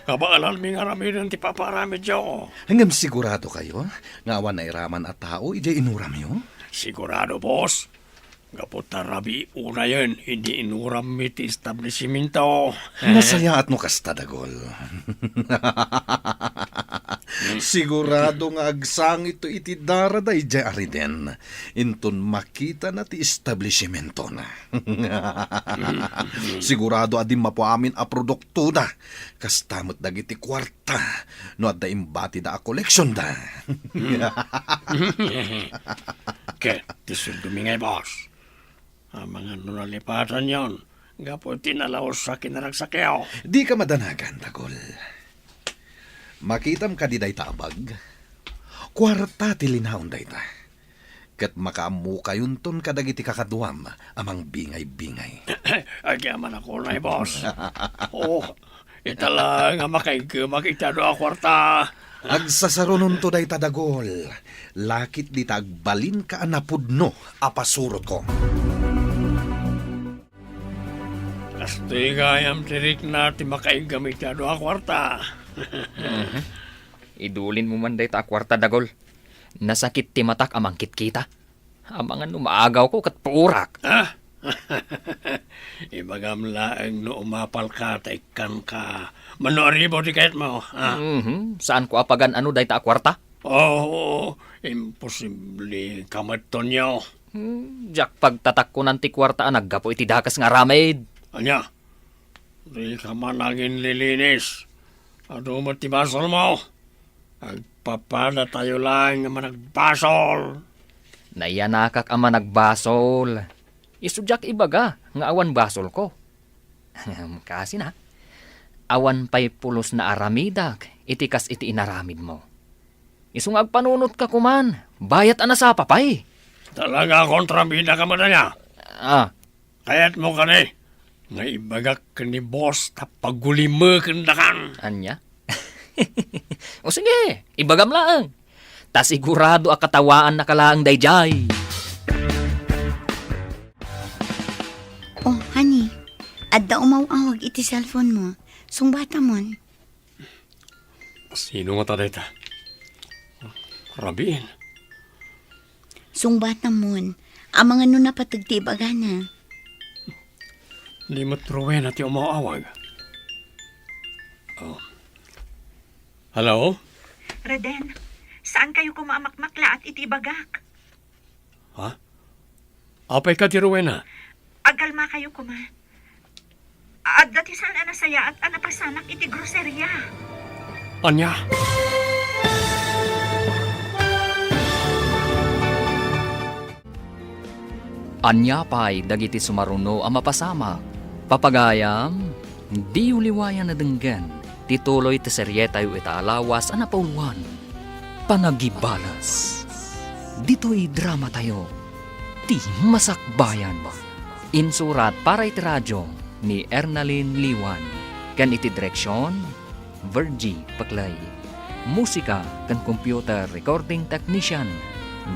Kabaalanmi nga aramiden ti papaaramidyo. Ngem siguradokayo nga awan nairaman a tao idiay inuramyo? Sigurado, boss. Gapu ta rabii unayen idi inurammi ti establisimento. Nasayaat no kasta, Dagol. Sigurado nga agsangitto iti dara daydiay a Reden inton makitana ti establisimentona. Sigurado a dimmapo amin a produktoda, kasta met dagiti kuarta no adda imbatida a koleksionda. Ket ti sueldomi ngay, boss. Amangan no nalipatanyon gapu iti nalaus a kinaragsakyo. Dika madanagan, Dagol. Makitam kadi dayta a bag? Kuarta ti linaon dayta. Ket makaammokayonton kadagiti kakaduam a mangbingay-bingay. Agyamanak unay, boss. Oh, ita laeng a makaiggemak iti adu a kuarta. Agsasarunonto dayta, Dagol. Lakit dita agbalinka a napudno a pasurotko. Kastoy gayam ti rikna ti makaiggam iti adu a kuarta. Mhm. Idulinmo man dayta a kuarta, Dagol. Nasakit ti matak a mangkitkita. Amangan no maagawko ket puorak. Ah? Ibagam laeng no umapalka ta ikkanka. Mano a ribo ti kayatmo, ah? Mhm. Saanko a pagan-ano dayta a kuarta? Oo, imposible ka met, Tonyo. Hmm, diak pagtatakkonan ti kuarta a naggapu iti dakes nga aramid. Ania? Dika man aginlilinis. Adu met ti basolmo. Agpapadatayo laeng a managbasol. Nayanakak a managbasol. Isu diak ibaga nga awan basolko. Kaasina, awan pay pulos naaramidak iti kas iti inaramidmo. Isu nga agpanunotka koman, bayat a nasapa pay. Talaga a kontrabida ka met aya? Ah. Kayatmo kadi nga ibagak ken ni boss ta pagulimekendakan? Ania? O sige, ibagam laeng. Ta sigurado a katawaannaka laeng daydiay. Oh, honey, adda umaw-awag iti cellphone mo. Sungbatamon. Sino ngata dayta? Rabiin. Sungbatamon, amangan no napateg ti ibagana. Di met Rowena ti umaw-awag. Oh. Hello? Reden, saan kayo koma a makmaklaat iti ibagak? Ha? Apay ka ti Rowena? Agkalmakayo koma. Adda ti saan a nasayaat a napasamak iti groceria. Ania? Ania pay dagiti sumaruno a mapasamak? Papagayam, diyo liwayan a denggen ti tuloy ti serietayo ita a lawas a napauloan, Panagibales. Ditoy dramatayo, Ti Masakbayan. Insurat para iti radio ni Ernalyn Liwan, ken iti direksion, Virgie Paclay. Musika ken computer recording technician,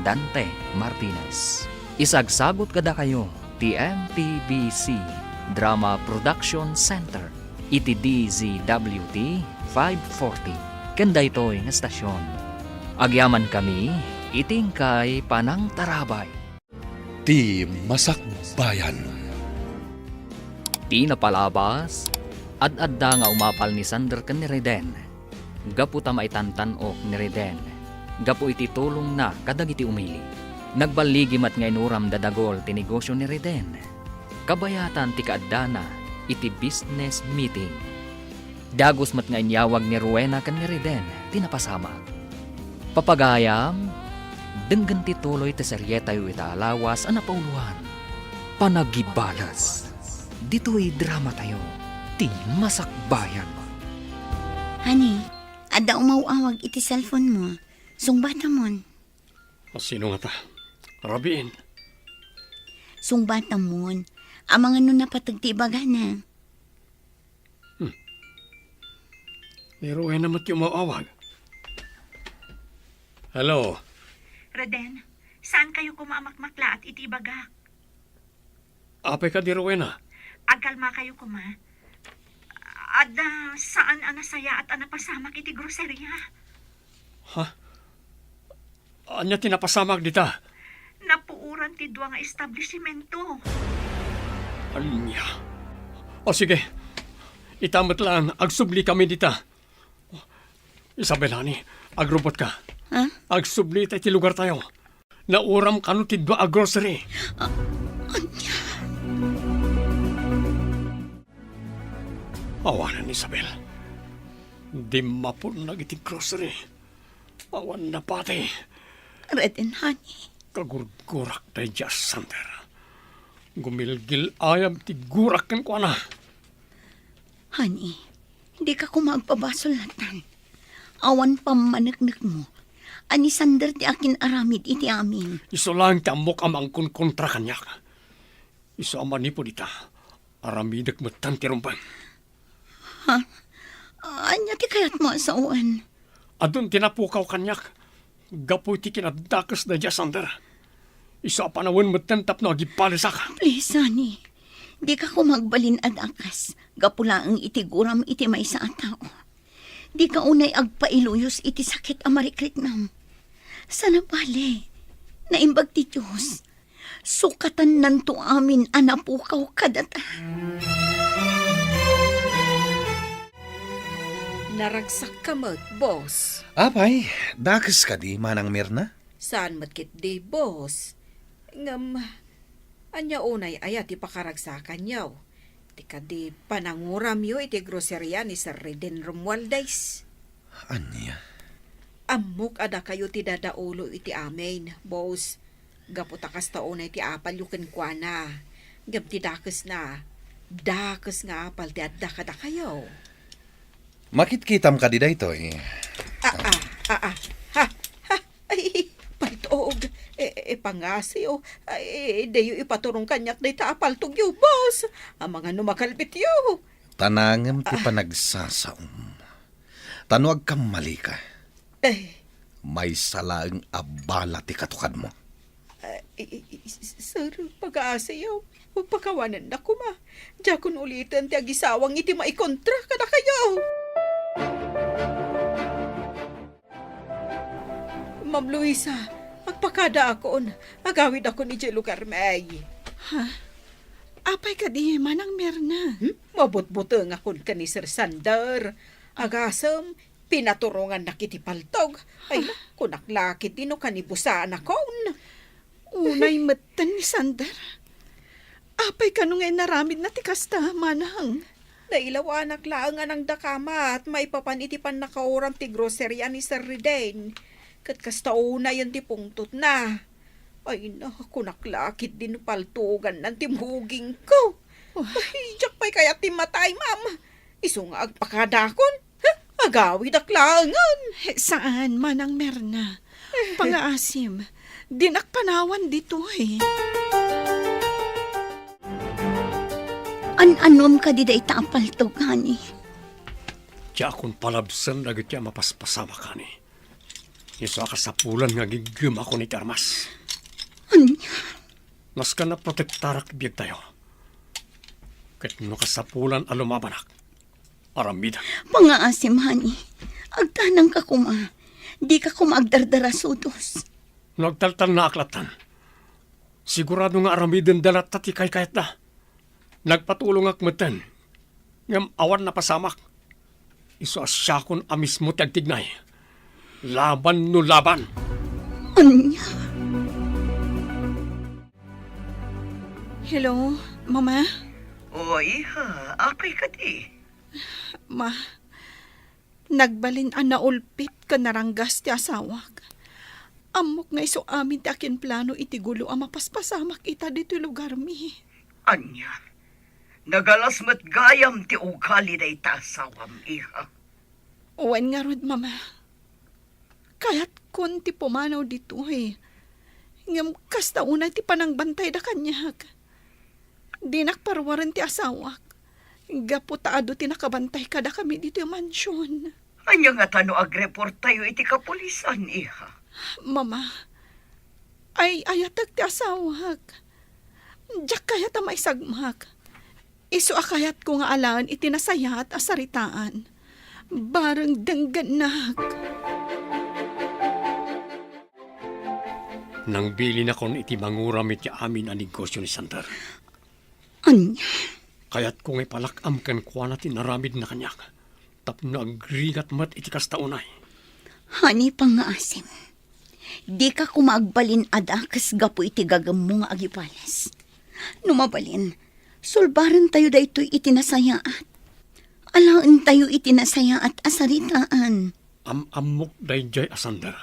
Dante Martinez. Isagsagut kadakayo ti M T B C Drama Production Center iti D Z W T five forty ken daytoy nga estasion. Agyamankami iti inkay panangtarabay. Ti Masakbayan. Ti napalabas, ad-adda nga umapal ni Sander ken ni Reden gapu ta maitantan-ok ni Reden gapu iti tulongna kadagiti umili. Nagballigi met nga inuram da dagol ti negosio ni Reden. Kabayatan ti kaaddana iti business meeting. Dagus met nga inyawag ni Rowena ken ni Reden ti napasamak. Papagayam, denggen ti tuloy ti serietayo ita a lawas a napauloan, Panagibales. Ditoy dramatayo, Ti Masakbayan. Honey, adda umaw-awag iti cellphone mo. Sungbatamon. A, sino ngata? Rabiin. Sungbatamon. Amangan no napateg ti ibagana. Hmm. Ni Rowena met ti umaw-awag. Hello. Reden, saan kayo koma a makmaklaat iti ibagak? Apay kadi, Rowena? Agkalma kayo koma. Adda saan a nasayaat a napasamak iti groceria. Ha? Ania ti napasamak dita? Napuoran ti dua nga establisimento. Ania? O sige, ita met laeng, agsubli kami dita. Isabel, honey, agrubotka. Ha? Agsubli ta iti lugartayo. Nauram kano ti dua a grocery. A-, ania? Awanen, Isabel. Dimmapunnak iti grocery. Awan napati. Reden, honey. Kagurgurak daydiay a Sander. Gumilgil-ayam ti gurak kenkuana. Honey, dika koma agpabasol latan. Awan pammaneknekmo a ni Sander ti akin-aramid iti amin. Isu laeng ti ammok a mangkonkontra kaniak. Isu a manipud ita, aramidek metten ti rumbeng. Ha? Ania ti kayatmo a sawen? Adun ti napukaw kaniak gapu iti kinadakes daydiay a Sander. Isu a panawen metten tapno agibalesak. Please, honey. Dika koma agbalin a dakes gapu laeng iti guram iti maysa a tao. Dika unay agpailuyos iti sakit a marikriknam. Sana bale, naimbag ti Dios. Sukatannanto amin a napukaw kadata. Naragsakka met, boss. Apay, dakes kadi, Manang Mirna? Saan met ketdi, boss. Ngem, ania unay aya ti pakaragsakanyo? Ti kadi pananguramyo iti groceria ni Sir Reden Romualdez? Ania? Ammok a dakayo ti dadaulo iti amin, boss. Gapu ta kasta unay ti apalyo kenkuana. Ngem ti dakesna, dakes nga apal ti adda kadakayo. Makitkitam kadi daytoy? Ah, ah, ah, ah. Ha, ha. Ay, paltog. E, e, pangasiw. Ay, diyo ipaturong kaniak dayta a paltogyo, boss. Amangan no makalbityo. Tanangem ti Ah. panagsasaom. Ta no agkammalika, Eh. maysa laeng a bala ti katukadmo. Ah, i-, i-, i-, sir, pagaasiyo. Pakawanennak koma. Diakon uliten ti agisawang iti maikontra kadakayo. Ma'am Luisa, agpakadaakon. Agawidakon idiay lugarmi. Ha? Apay kadi, Manang Mirna? Hmm? Mabutbutengakon ken ni Sir Sander. Agasem, pinaturongannak iti paltog. Ay, Ah. kunak la ketdi no kanibusaanakon. Unay metten ni Sander. Apay Kano nga inaramidna ti kasta, manang? Nailawanak laeng a nangdakamat maipapan iti pannakauram ti groceria ni Sir Riden. Ket kasta unayen ti pungtotna. Ay na, kunak la ketdi no paltugannan ti mugingko. Wah. Ay, diak pay kayat ti matay, ma'am. Isu nga agpakadakon. Ha? Agawidak laengen. Saan, Manang Merna. Pangaasim, dinak panawan ditoy. An-anuam kadi dayta a paltog, honey? Diakon palabsen dagiti a mapaspasamak, honey. Isu a kasapulan nga agiggem akon iti armas. Ania? Nasken a protektarak ti biagtayo. Ket no kasapulan a lumabanak, aramidek. Pangaasim, honey. Agtanangka koma. Dika koma agdardarasudos. No agtaltalnaak lattan, sigurado nga aramidenda latta ti kaykayatda. Nagpatulongak metten, ngem awan napasamak. Isu a siakon a mismo ti agtignay. Laban no laban. Ania? Hello, Mama? O, iha, apay kadi? Ma, nagbalin a naulpit ken naranggas ti asawak. Ammok nga isu amin ti akinplano iti gulo a mapaspasamak ita ditoy lugarmi. Ania? Nagalas met gayam ti ugali dayta asawam, iha? Wen ngarud, Mama. Kayatkon ti pumanaw ditoy. Ngem kasta unay ti panangbantayda kaniak. Dinak paruaren ti asawak. Gapu ta adu ti nakabantay kadakami ditoy mansion. Ania ngata no agreporttayo iti kapulisan, iha? Mama, ay-ayatek ti asawak. Diak kayat a maisagmak. Isu a kayatko nga alaen iti nasayaat a saritaan. Bareng denggennak. Nangbilinakon iti manguram iti amin a negosio ni Sander. Ania? Kayatko nga ipalak-am kenkuana ti inaramidna kaniak tapno agrigat met iti kasta unay. Honey, pangngaasim. Dika koma agbalin a dakes gapu iti gagemmo nga agibales. No mabalin, sulbarentayo daytoy iti nasayaat. Alaentayo iti nasayaat a saritaan. Am-ammok daydiay a Sander.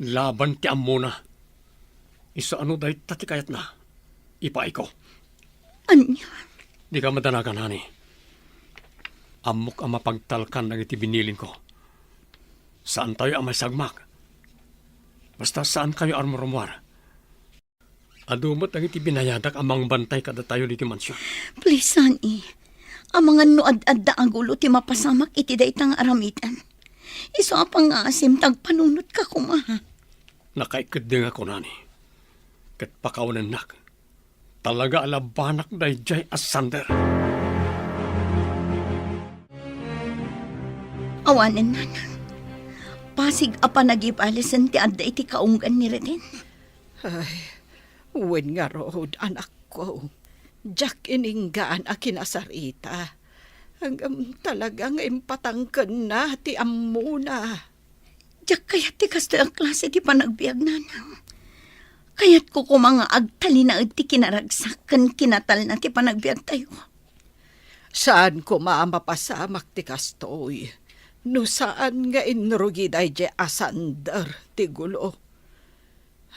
Laban ti ammona. Isu a no dayta ti kayatna, ipaayko. Ania? Dika madanagan, honey. Ammok a mapagtalkan dagiti binilinko. Saantayo a maisagmak. Basta saankayo a rumrumuar. Adu met dagiti binayadak a mangbantay kadatayo ditoy mansion. Please, honey. Amangan no ad-adda a gulo ti mapasamak iti dayta nga aramiden. Isu a pangngaasim ta agpanunotka koma. Nakaikeddengak, honey. Ket pakawanennak. Talaga a labanak daydiay a Sander. Awanen, nanang. Pasig a panagibalesen ti adda iti kaunggan ni Reden. Ay, wen ngarud, anakko. Diak ininggaan a kinasarita. Ngem talaga nga impatangkenna ti ammona. Diak kayat ti kastoy a klase ti panagbiag, nanang. Kayatko koma nga agtalinaed ti kinaragsak ken kinatalna ti panagbiagtayo. Saan koma a mapasamak ti kastoy no saan nga inrugi daydiay a Sander ti gulo.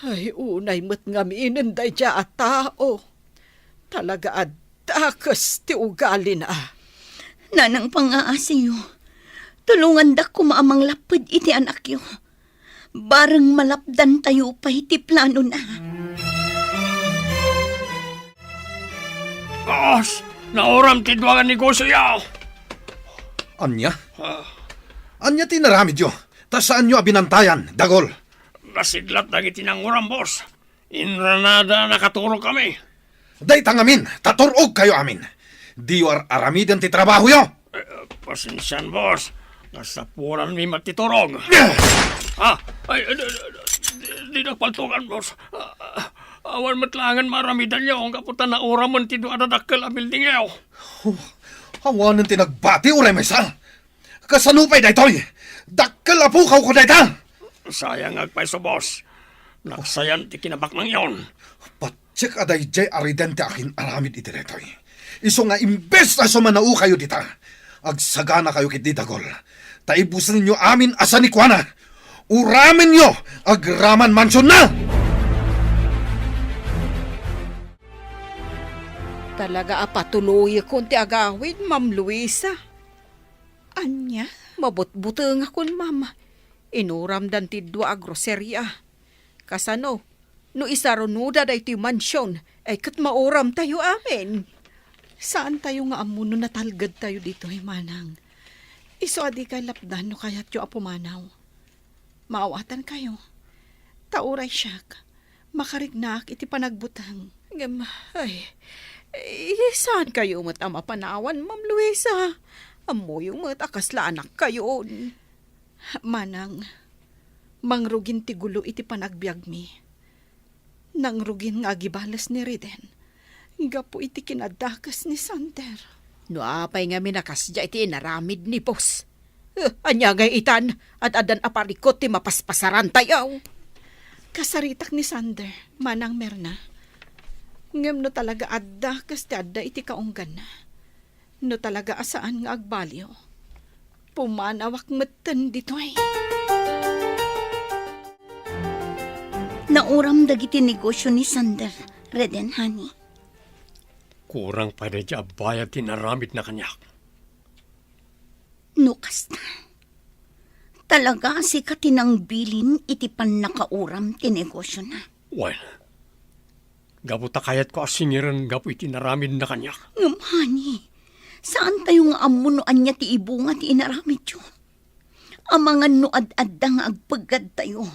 Ay, unay met ngaminen daydiay a tao. Talaga a dakes ti ugalina. Nanang, pangngaasim, tulongandak koma a manglapped iti anakyo. Bareng malapdantayo pay ti planona. Boss, nauram ti dua nga negosioyo. Ania? Ah. Ania ti inaramidyo? Ta saanyo a binantayan, dagol? Nasidlat dagiti nanguram, boss. Inranada nakaturogkami. Dayta ngamin, ta tur-ogkayo amin. Diyo ar-aramiden ti trabahoyo. Eh, pasensian, boss. Nasapulanmi met ti turog. Ah! Ay, eh, di, di, di, dinak paltugan, boss. Ah, awan met laengen maaramidanyo, gapu ta nauramen ti dua a dakkel a buildingyo. Oh, awanen ti nagbati, uray maysa. Kasano pay daytoy? Dakkel a pukaw ko dayta! Sayang nga agpayso, boss. Naksayan ti kinabaknangyon. Pat-, Check a daydiay a Reden ti akin-aramid iti daytoy. Isu nga imbes a sumanao kayo dita, agsaganakayo ketdi dagol. Ta ibusenyo amin a sanikuana. Uramenyo agraman mansionna! Talaga a patuloyekon ti agawid, Ma'am Luisa. Ania? Mabutbutengakon, Ma'am. Inuramdan ti dua a groseria. Kasano no isarunoda daytoy mansion, ay ket mauramtayo amin? Saantayo nga ammo no natalgedtayo ditoy, Manang. Isu a dikay lapdan no kayatyo a pumanaw. Maawatankayo. Ta uray siak, makariknaak iti panagbuteng. Ngem, ay, eh, saankayo met a mapanawan, Ma'am Luisa. Ammoyo met a kasla anakkayon. Manang, mangrugin ti gulo iti panagbiagmi. Nangrugin nga agibales ni Reden gapu iti kinadakes ni Sander. No apay ngamin a kasdiay ti inaramid ni boss? Eh, ania ngay itan? Ad-addan a parikut ti mapaspasarantayo. Kasaritak ni Sander, Manang Merna. Ngem no talaga adda kas ti adda iti kaungganna, no talaga a saan nga agbaliw, pumanawak metten ditoy. Nauram dagiti negosio ni Sander, Reden, honey. Kurang pay daydiay a bayad ti inaramidna kaniak. No kasta, talaga a sika ti nangbilin iti pannakauram ti negosiona. Wen, gapu ta kayatko a singiren gapu iti inaramidna kaniak. Ngem, honey, saantayo nga ammo no ania ti ibunga ti inaramidyo. Amangan no ad-adda nga agpeggadtayo.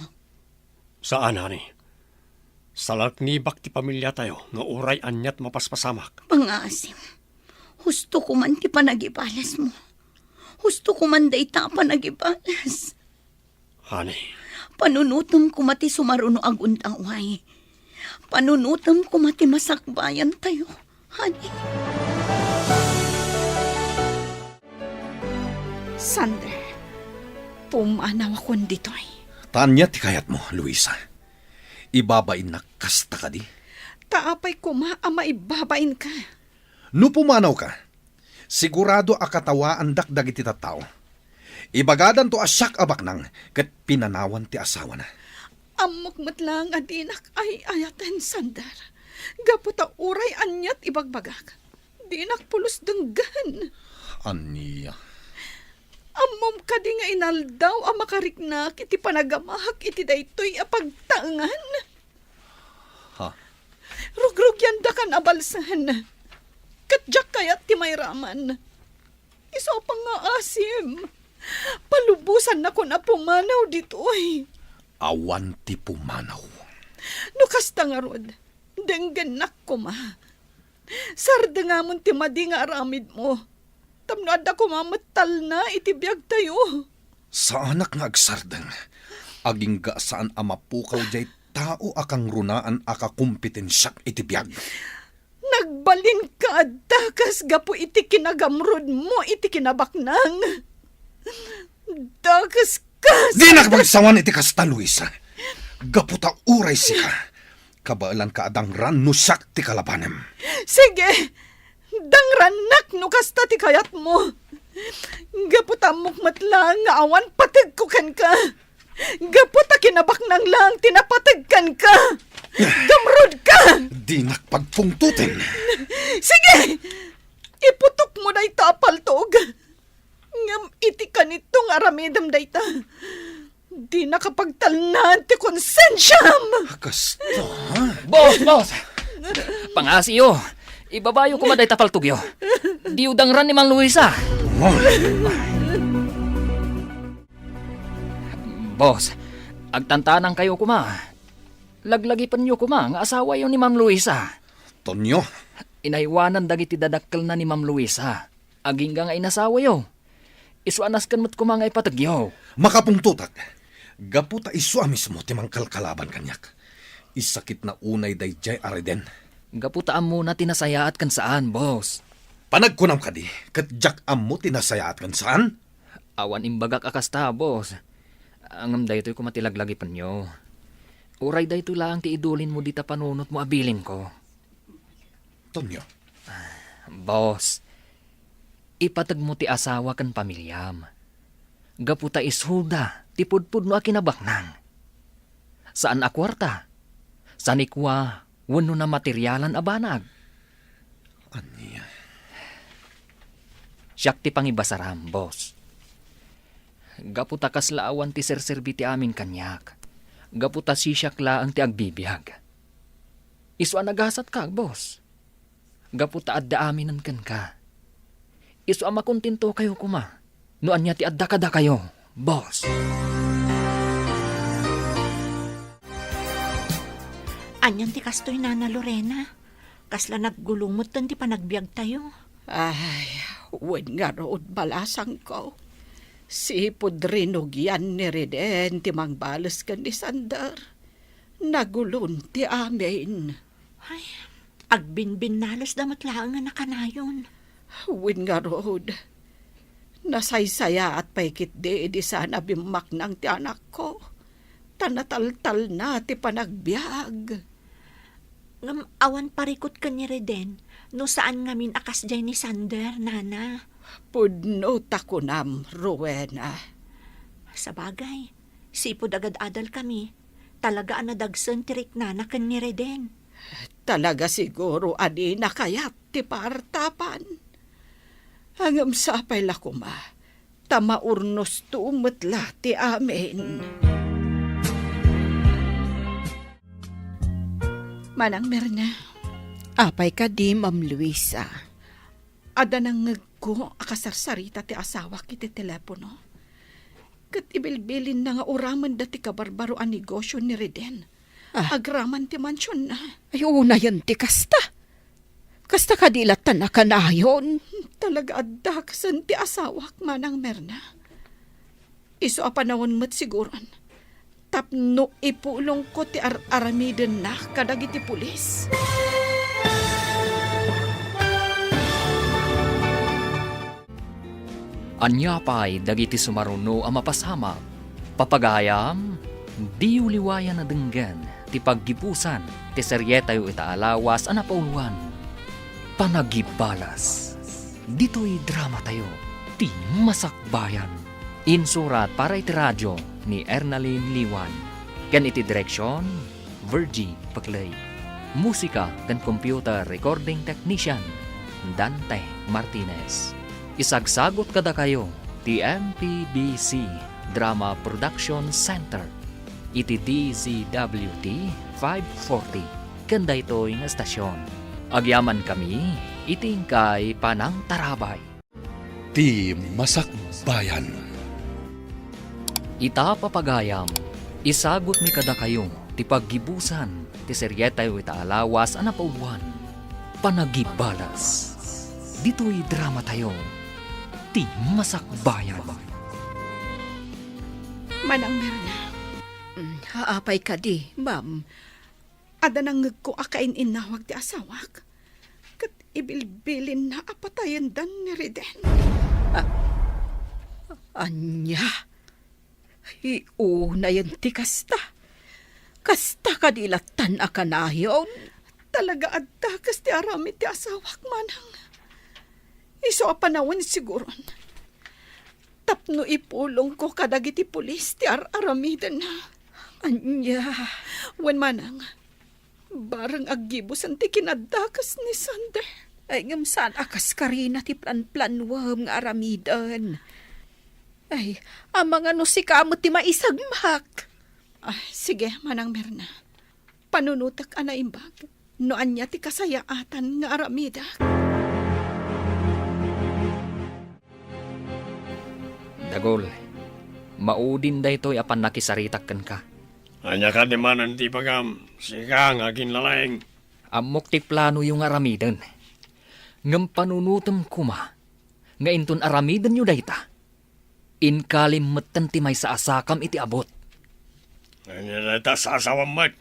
Saan, honey. Salaknibak ti pamiliatayo nga uray aniat mapaspasamak. Pangaasim, husto ko man ti panagibalasmo. Husto ko man dayta a panagibalas. Honey. Panunotem koma ti sumaruno a gundaway. Panunotem koma ti masakbayantayo, honey. Sander, pumanawakon ditoy. Ta ania ti kayatmo, Luisa? Ibabainnak kasta kadi? Ta apay koma a maibabainka? No pumanawka, sigurado a katawaandak dagiti tattao. Ibagadanto a siak a baknang ket pinanawan ti asawana. Ammok met laeng a dinak ay-ayaten, Sander, gapu ta uray aniat ibagbagak, dinak pulos denggen. Ania? Ammom kadi nga inaldaw a makariknak iti panagamaak iti daytoy a pagtaengan? Ha? Rugrugyandakan a balsen. Ket diak kayat ti mairaman. Isu a pangngaasim, palubosannakon a pumanaw ditoy. Awan ti pumanaw. No kasta ngarud, denggennak koma. Sardengamon ti madi nga aramidmo. Tapno adda koma met talna iti biagtayo. Saanak nga agsardeng. Agingga saan a mapukaw diay tao a kangrunaan a kakompetensiak iti biag. Nagbalinka a dakes gapu iti kinagamrudmo iti kinabaknang. Dakes ka. Dinak pagsawan iti kasta, Luisa. Gapu ta uray sika, kabaelanka a dangran no siak ti kalabanem. Sige, dangrannak no kasta ti kayatmo. Gapu ta ammok met laeng nga awan pategko kenka. Gapu ta kinabaknang laeng ti napateg kenka. Gamrudka! Dinak pagpungtoten. Sige! Iputokmo dayta a paltog. Ngem iti kanito nga aramidem dayta, dinaka pagtalnaan ti konsensiam. Kasta, ha? Boss, boss! Pangasiyo, ibabayo koma dayta paltogyo. Diyo dangran ni Ma'am Luisa. Oh. Boss, agtantanangkayo koma. Laglagipenyo koma nga asawayo ni Ma'am Luisa. Tonyo. Inaywanan dagiti dadakkelna ni Ma'am Luisa. Agingga nga inasawayo. Isu a nasken met koma nga ipategyo. Makapungtotak. Gapu ta isu a mismo ti mangkalkalaban kaniak. Isakitna unay daydiay a Reden. Gapu ta ammona ti nasayaat ken saan, boss. Panagkunam kadi, ket diak ammo ti nasayaat ken saan? Awan imbagak a kasta, boss. Ngem daytoy koma ti laglagipenyo. Uray daytoy laeng ti idulinmo dita panunotmo a bilinko. Tonyo. Boss, ipategmo ti asawa ken pamiliam. Gapu ta isuda ti pudpudno a kinabaknang. Saan a kuarta, sanikua, wenno namaterialan a banag. Ania? Siak ti pangibasaram, boss. Gapu ta kasla awan ti serserbi ti amin kaniak. Gapu ta sisiak laeng ti agbibiag. Isu a nagasatka, boss. Gapu ta adda aminen kenka. Isu a makontentokayo koma no ania ti adda kadakayo, boss. Anian ti kastoy, Nana Lorena? Kasla naggulo metten ti panagbiagtayo. Ay, wen ngarud, balasangko. Sipud rinugian ni Reden ti mangbales ken ni Sander. Nagulon ti amin. Ay, agbinbinnalesda met laeng a nakanayon. Wen ngarud, nasaysayaat pay ketdi idi saan a bimmaknang ti anakko, ta nataltalna ti panagbiag. Ngem awan parikut ken ni Reden no saan ngamin a kasdiay ni Sander, Nana. Pudno ta kunam, Rowena. Sabagay, sipud agad-adalkami, talaga a nadagsen ti riknana ken ni Reden. Talaga siguro a dina kayat ti paartapan. Ngem sapay la koma ta maurnosto met la ti amin. Manang Mirna. Apay kadi, Ma'am Luisa? Adda nangngegko a kasarsarita ti asawak iti telepono. Ket ibilbilinna nga uramenda ti kabarbaro a negosio ni Reden. Ah. Agraman ti mansionna. Ay, unayen ti kasta. Kasta kadi latta a kanayon. Talaga a dakasen ti asawak, Manang Mirna. Isu a panawen met siguron tapno ipulongko ti ar-aramidenna kadagiti pulis. Ania pay dagiti sumaruno a mapasamak? Papagayam, diyo liwayan a denggen ti paggibusan ti serietayo ita a lawas a napauluan, Panagibbalas. Ditoy dramatayo, ti Masakbayan. Insurat para iti radio ni Ernalyn Liwan, ken iti direksion, Virgie Paclay. Musika ken computer recording technician, Dante Martinez. Isagsagut kadakayo ti M P B C Drama Production Center iti D Z W T five forty ken daytoy nga estasion. Agyamankami iti inkay panangtarabay. Ti Masakbayan. Ita, papagayam, isagutmi kadakayo ti paggibusan ti serietayo ita a lawas a napauluan, Panagibbalas. Ditoy dramatayo, ti Masakbayan. Manang Mirna. Mm, apay kadi, ma'am? Adda nangngegko a kain-innawag ti asawak, ket ibilbilinna a patayendan ni Reden. Ah, ania? Iunayen ti kasta. Kasta kadi lattan a kanayon? Talaga a dakes ti aramid ti asawak, manang. Isu a panawen siguron tapno ipulongko kadagiti pulis ti ar-aramidenna. Ania? Wen manang, bareng aggibusen ti kinadakes ni Sander. Ay, ngem saan a kaskarina ti planplanuem nga aramiden. Ay, amangan no sika met ti maisagmak. Ah, sige, Manang Mirna. Panunotek a naimbag no ania ti kasayaatan nga aramidek. Dagol, maudin daytoy a pannakisaritak kenka. Ania kadi manen ti ibagam, sika nga aginlalaing? Ammok ti planoyo nga aramiden. Ngem panunotem koma nga inton aramidenyo dayta, inkalim metten ti maysa a sakam iti abut. Ania dayta a sasawam met?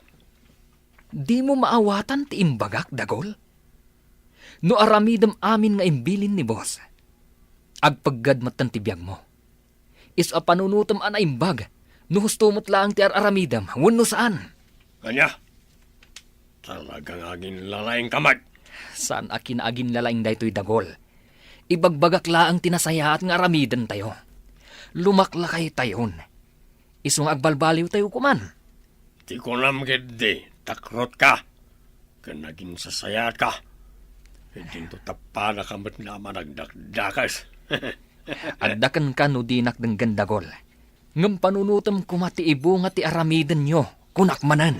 Dimo maawatan ti imbagak, Dagol? No aramidem amin nga imbilin ni Boss, agpeggad metten ti biagmo. Isu a panunotem a naimbag no husto met laeng ti ar-aramidem wenno saan. Ania? Talagang aginlalaingka met. Saan a kinaaginlalaing daytoy, Dagol. Ibagbagak laeng ti nasayaat nga aramidentayo. Lumaklakaytayon. Isu nga agbalbaliwtayo koman. Ti kunam ketdi, takrotka ken aginsasayaatka. Dinto tappanaka met nga managdakdakes. Adda kenka no dinak denggen, Dagol. Ngem panunotem koma ti ibunga ti aramidenyo, kunak manen.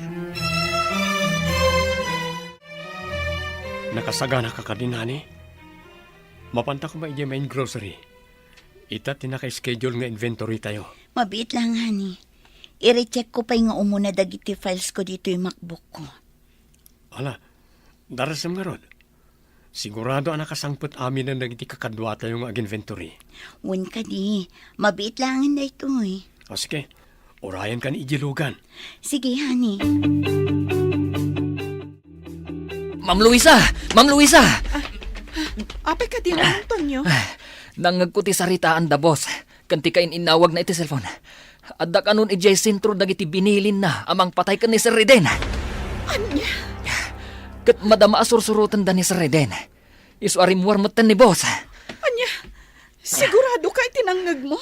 Nakasaganaka kadin, honey? Mapanta koma idiay main grocery. Ita ti naka-schedule nga inventory tayo. Mabiit lang, honey. I-recheck ko pay nga umuna dagiti files ko ditoy MacBook ko. Ala, darasem ngarud. Sigurado a nakasangpet aminen dagiti kakaduatayo nga ag-inventory. Wen kadi, mabiit laengen daytoy. O sige, urayenkan idiay lugan. Sige, honey. Ma'am Luisa! Ma'am Luisa! Apay kadi, Antonio? Nangngegko ti saritaanda, boss, ken ti kain-innawagna iti cellphone. Adda kanon idiay sentro dagiti binilinna a mangpatay ken ni Sir Reden. Ania? Ket madama a sursurotenda ni Sir Reden. Isu a rimmuar metten ni boss. Ania? Siguradoka iti nangngegmo?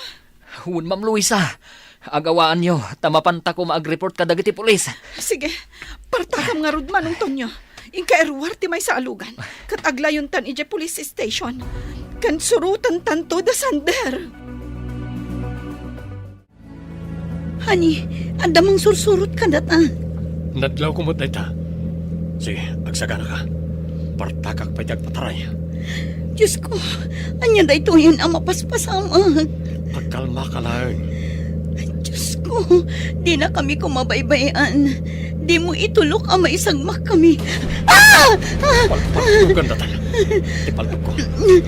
Wen, Ma'am Luisa. Agawaanyo, ta mapanta koma ag-report kadagiti pulis. Sige, partakam ngarud, Manong Tonyo. Inka iruar ti maysa a lugan, ket aglayontan idiay police station. Ken surotentanto da Sander. Honey, adda mangsursurot kadata. Nadlawko met dayta. Sige, agsaganaka. Partakak pay ti agpataray. Diosko, ania daytoyen a mapaspasamak? Agkalmaka laeng. Diosko, dinakami koma baybay-an. Dimo itulok a maisagmakkami. Ah! Ah! Palpaltugan data. Ti paltogko.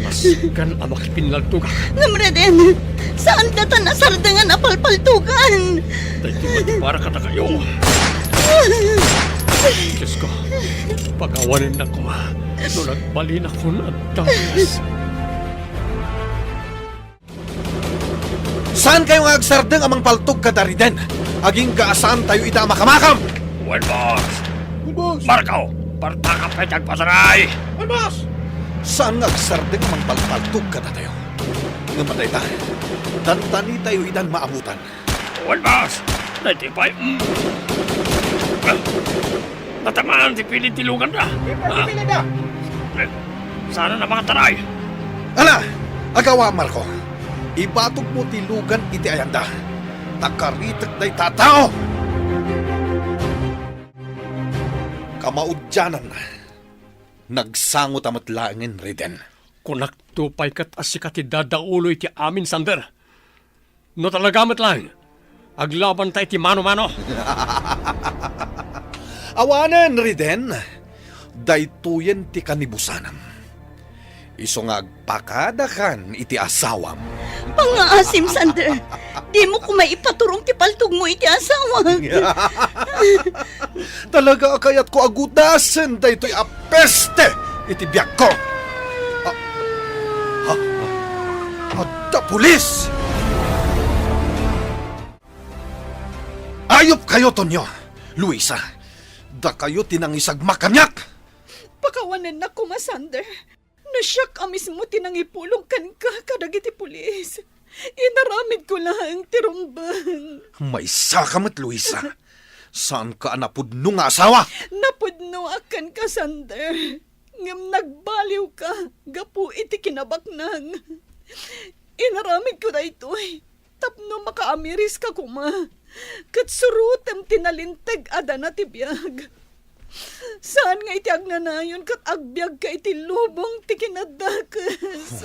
Maskan a makipinnaltogak. Ngem Reden, saan data nasardengan a palpaltugan? Daytoy met para kadakayo. Diosko, pakawanennak koma no nagbalinakon a dangas. Saankayo nga agsardeng a mangpaltog kada Reden, agingga a saantayo ida a makamakam? Wen, boss. Wen, boss. Marco, partakam pay ti agpataray. Wen, boss. Saan nga agsardeng a mangpalpaltog kadatayo? Ngem dayta, tantanitayo idan maamutan. Wen, boss. Daytoy pay. Mm. Natamaan ti pilid ti luganda. Ipar ti pilidda. Eh, saan a makataray? Ala, agawa, Marco. Ibatogmo ti lugan iti ayanda. Ta karitek dayta a tao. Kamaudianan, nagsangota met laengen Reden. Kunakto pay ket a sika ti dadaulo iti amin, Sander. No talaga met laeng, aglabanta iti mano-mano. Awanen, Riden, daytoyen ti kanibusanam. Isu nga agpakadakan iti asawam. Pangngaasim, Sander. Dimo koma ipaturong ti paltogmo iti asawak. Talaga a kayatko a gudasen daytoy a peste iti biagko. Ah, ah, adda pulis! Ayupkayo, Tonyo, Luisa. Dakayo ti nangisagmak kaniak. Pakawanennak koma, Sander. No siak a mismo ti nangipulong kenka kadagiti pulis, inaramidko laeng ti rumbeng. Maysaka met, Luisa. Saanka a napudno nga asawa? Napudnoak kenka, Sander. Ngem nagbaliwka gapu iti kinabaknang. Inaramidko daytoy tapno makaamiriska koma, ket surotem ti nalinteg a dana ti biag. Saan nga iti agnanayon ket agbiagka iti lubong ti kinadakes.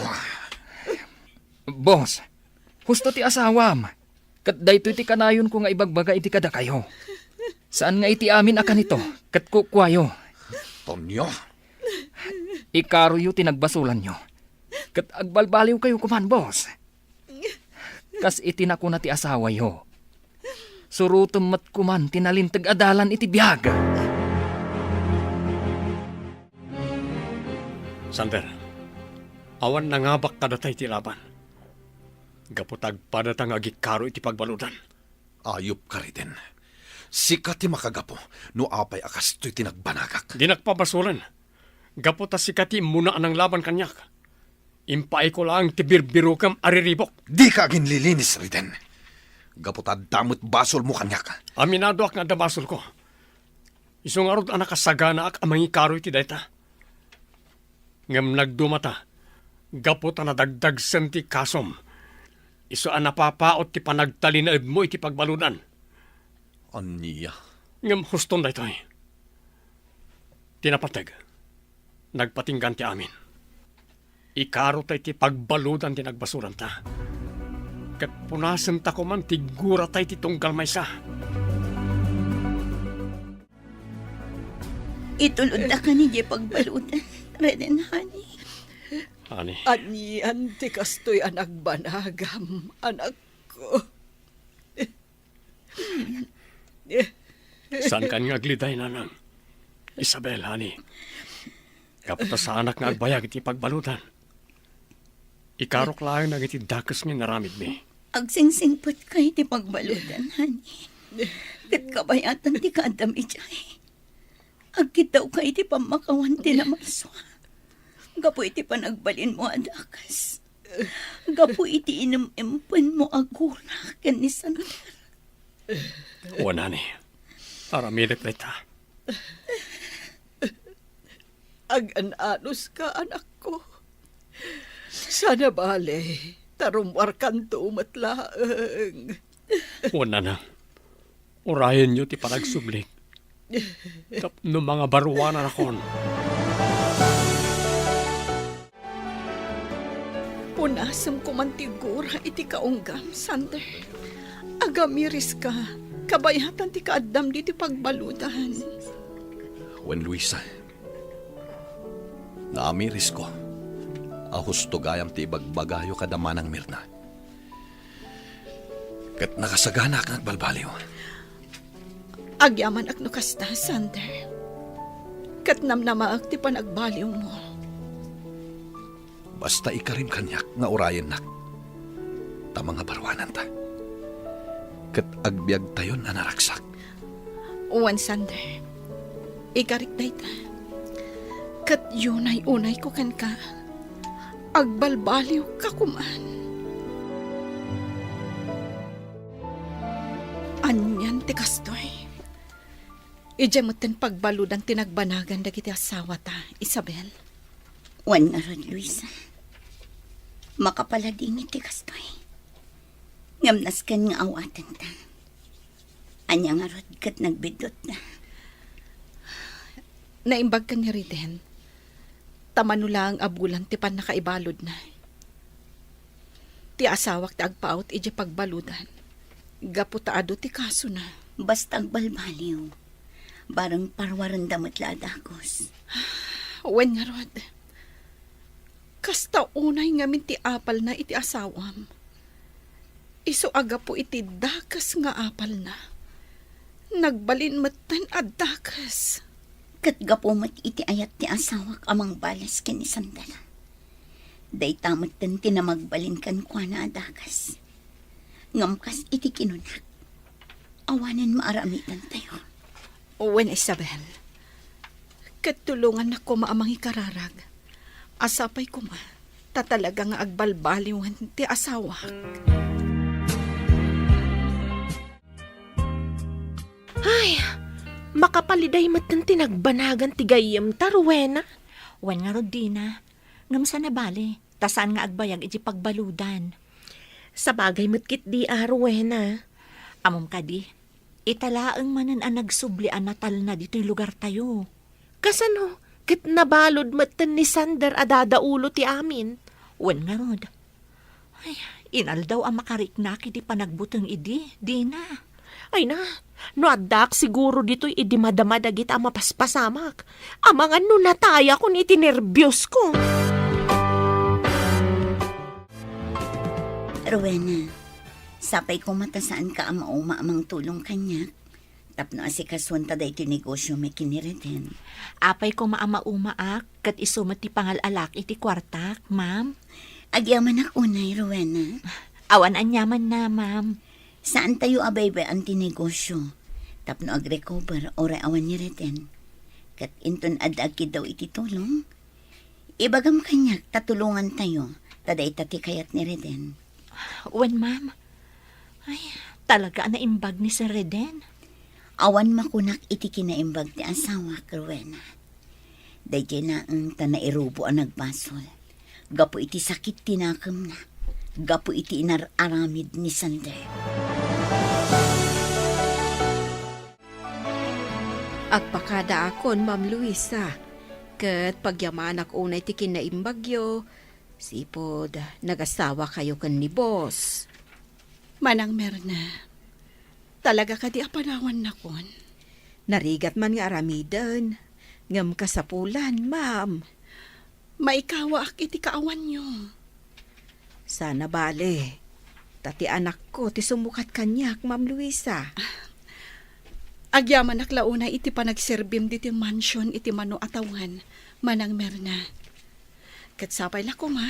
Boss, husto ti asawam, ket daytoy ti kanayonko nga ibagbaga iti kadakayo. Saan nga iti amin a kanito, ket kukuayo. Tonyo. Ikaroyo ti nagbasolanyo, ket agbalbaliwkayo koman, boss. Kas iti nakuna ti asawayo, surotem met koman ti nalinteg a dalan iti biag. Sander, awan nangabak kadata iti laban. Gapu ta agpadata nga agikaro iti pagbaludan. Ayupka, Riden. Sika ti makagapu no apay a kastoy ti nagbanagak. Dinak pabasulen. Gapu ta sika ti immuna a nanglaban kaniak. Impaayko laeng ti birbirokem a riribuk. Dika aginlilinis, Riden. Gapu ta adda met basolmo kaniak. Aminadoak nga adda basolko. Isu ngarud a nakasaganaak a mangikaro iti dayta. Ngem nagdumata, gapu ta nadagdagsen ti kasom, isu a napapaut ti panagtalinaedmo iti pagbaludan. Ania? Ngem huston daytoy. Ti napateg, nagpatinggan ti amin. Ikarota iti pagbaludan ti nagbasolanta. Ket punasenta koman ti gurata iti tunggal maysa. Itulodda kanidiay pagbaludan, Reden, honey. Honey. Anian ti kastoy a nagbanagam, anakko? Saankan nga agliday, nanang. Isabel, honey. Gapu ta saanak nga agbayag iti pagbaludan. Ikarok laeng dagiti dakes nga inaramidmi. Agsingsingpetka iti pagbaludan, honey. Ket kabayatan ti kaaddam idiay. Agkiddawka iti pammakawan ti namasua. Gapu iti panagbalinmo a dakes. Gapu iti inemempenmo a gura ken ni Sander. Wen, honey. Aramidek dayta. Agan-anuska, anakko. Saan a bale, ta rummuarkanto met laeng. Wen, nanang. Urayenyo ti panagsublik. Tapno mangabaruanakon. Punasem koman ti gura iti kaunggam, Sander. Agamiriska, kabayatan ti kaaddam ditoy pagbaludan. Wen, Luisa, naamirisko a husto gayam ti ibagbagayo kada manang Mirna. Ket nakasaganaak nga agbalbaliw. Agyamanak no kasta, Sander. Ket namnamaek ti panagbaliwmo. Basta ikarim kaniak nga urayennak, ta mangabaruananta. Ket agbiagtayon a naragsak. Wen, Sander, ikarik dayta. Ket yunay-unayko kenka, agbalbaliwka koman. Anian ti kastoy? Idiay metten pagbaludan ti nagbanagan dagiti asawata, Isabel. Wen ngarud, Luisa. Makapaladingit ti kastoy. Ngem nasken nga awatenta. Ania ngarud ket nagbiddutna? Naimbag ken ni Riden, ta mano laeng a bulan ti pannakaibaludna. Ti asawak ti agpaut idiay pagbaludan, gapu ta adu ti kasona. Basta agbalbaliw, bareng parwarenda met la a dagus. Wen ngarud, kasta unay ngamin ti apalna iti asawam. Isu a gapu iti dakes nga apalna, nagbalin metten a dakes. Ket gapu met iti ayat ti asawak a mangbales ken ni Sander, dayta metten ti namagbalin kenkuana a dakes. Ngem kas iti kinunak, awanen maaramidantayo. Wen, Isabel. Ket tulongannak koma a mangikararag. A sapay koma, ta talaga nga agbalbaliwen ti asawak. Ay, makapaliday metten ti nagbanagan ti gayyemta, Rowena. Wen ngarud, Dina. Ngem saan a bale, ta saan nga agbayag iti pagbaludan. Sabagay met ketdi a, Rowena. Ammom kadi, ita laeng manen a nagsubli a natalna ditoy lugartayo. Kasano ket nabalud metten ni Sander a dadaulo ti amin? Wen ngarud, ay, inaldaw a makariknak iti panagbuteng idi, Dina. Ay na, no addaak siguro ditoy idi madama dagita a mapaspasamak. Amangan no natayakon iti nerbiosko. Rowena, sapay koma ta saanka a mauma a mangtulong kaniak tapno asikasuenta daytoy negosio mi ken ni Reden. Apay koma a maumaak ket isu met ti pangal-alak iti kuartak, ma'am. Agyamanak unay, Rowena. Awan aniamanna, ma'am. Saantayo a baybay-an ti negosio. tapno agrecover uray awan ni Reden. Ket inton adda agkiddaw iti tulong, ibagam kaniak ta tulongantayo ta dayta ti kayat ni Reden. Wen, ma'am. Ay, talaga a naimbag ni Sir Reden. Awan makunak iti kinaimbag ti asawak, Rowena. Daydiay laeng ta nairubo a nagbasol gapu iti sakit ti nakemna, gapu iti inar-aramid ni Sander. Agpakadaakon, Ma'am Luisa, ket pagyamanak unay ti kinaimbagyo, sipud nagasawakayo ken ni Boss. Manang Merna, talaga kadi a panawannakon? Narigat man nga aramiden, ngem kasapulan, ma'am. Maikawaak iti kaawanyo. Sana bale, ta ti anakko ti sumukat kaniak, Ma'am Luisa. Agyamanak la unay iti panagserbim ditoy mansion iti mano a tawen, Manang Merna. Ket sapay la koma,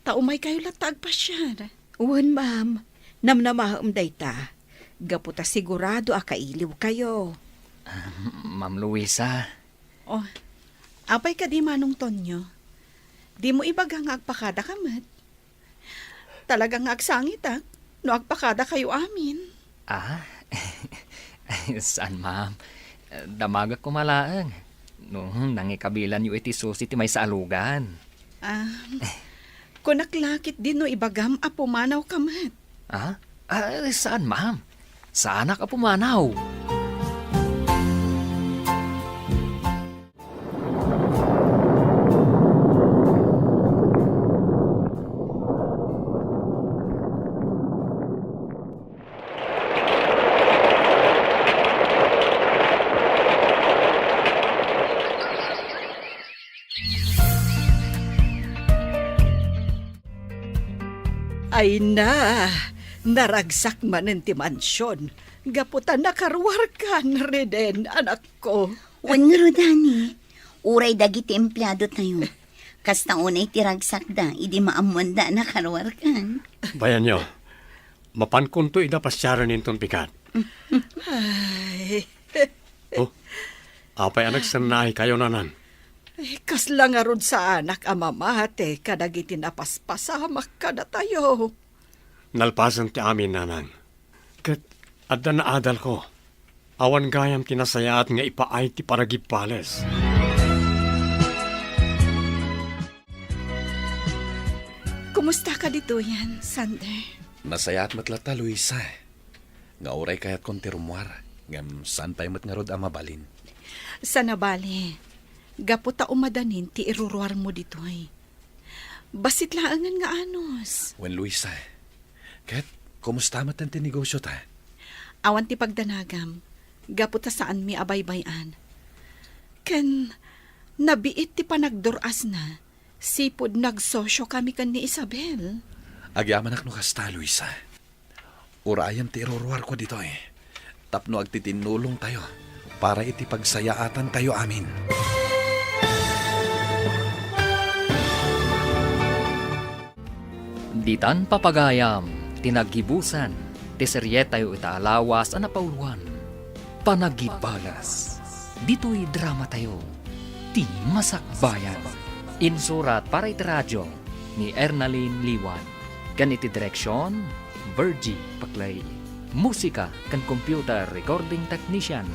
ta umaykayo latta agpasiar. Wen, ma'am. Namnamaem dayta. Gapu ta sigurado a kailiwkayo. Ah, Ma'am Luisa. Oh, apay kadi, Manong Tonyo? Dimo ibaga nga agpakadaka met? Talaga nga agsangitak no agpakadakayo amin. Ah? Saan, ma'am. Damagak koma laeng. No, nangikabilanyo iti susi ti maysa a lugan. Ah, kunak la ketdi no ibagam a pumanawka met. Ah? Ah, saan, ma'am. Saanak a pumanaw. Ay na, naragsak manen ti mansion. Gapu ta nakaruarkan, Reden, anakko. Wen ngarud, Dani, uray dagiti empleadotayo. Kasta unay ti ragsakda idi maammoanda a nakaruarkan. Bayanyo, mapankonto ida pasiaren inton bigat. Ay. Oh, apay a nagsennahikayo, Nanang? Ay, kasla ngarud saanak a mamati kadagiti napaspasamak kadatayo. Nalpasen ti amin, Nanang. Ket adda naadalko. Awan gayam ti nasayaat nga ipaay ti panagibbales. Kumustaka ditoyen, Sander? Nasayaat met latta, Luisa, nga uray kayatkon ti rummuar, ngem saan pay met ngarud a mabalin. Sana bale, gapu ta umadanin ti iruruarmo ditoy. Bassit laengen nga anus. Wen, Luisa, ket kumusta met ti negosiota? Awan ti pagdanagam, gapu ta saanmi a baybay-an. Ken nabiit ti panagdur-asna, sipud nagsosiokami ken ni Isabel. Agyamanak no kasta, Luisa. Urayem ti iruruarko ditoy tapno agtitinnulongtayo para iti pagsayaatantayo amin. Ditan papagayam ti naggibusan ti serietayo ita a lawas a napauluan, Panagibalas. Ditoy dramatayo, Ti Masakbayan. Insurat para iti radio ni Ernalyn Liwan. Ken iti direksion, Virgie Paclay. Musika ken computer recording technician,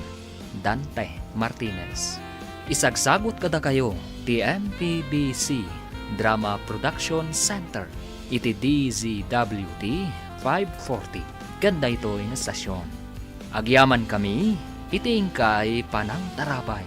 Dante Martinez. Isagsagut kadakayo ti M P B C Drama Production Center iti D Z W T five forty ken daytoy nga estasion. Agyamankami iti inkay panangtarabay.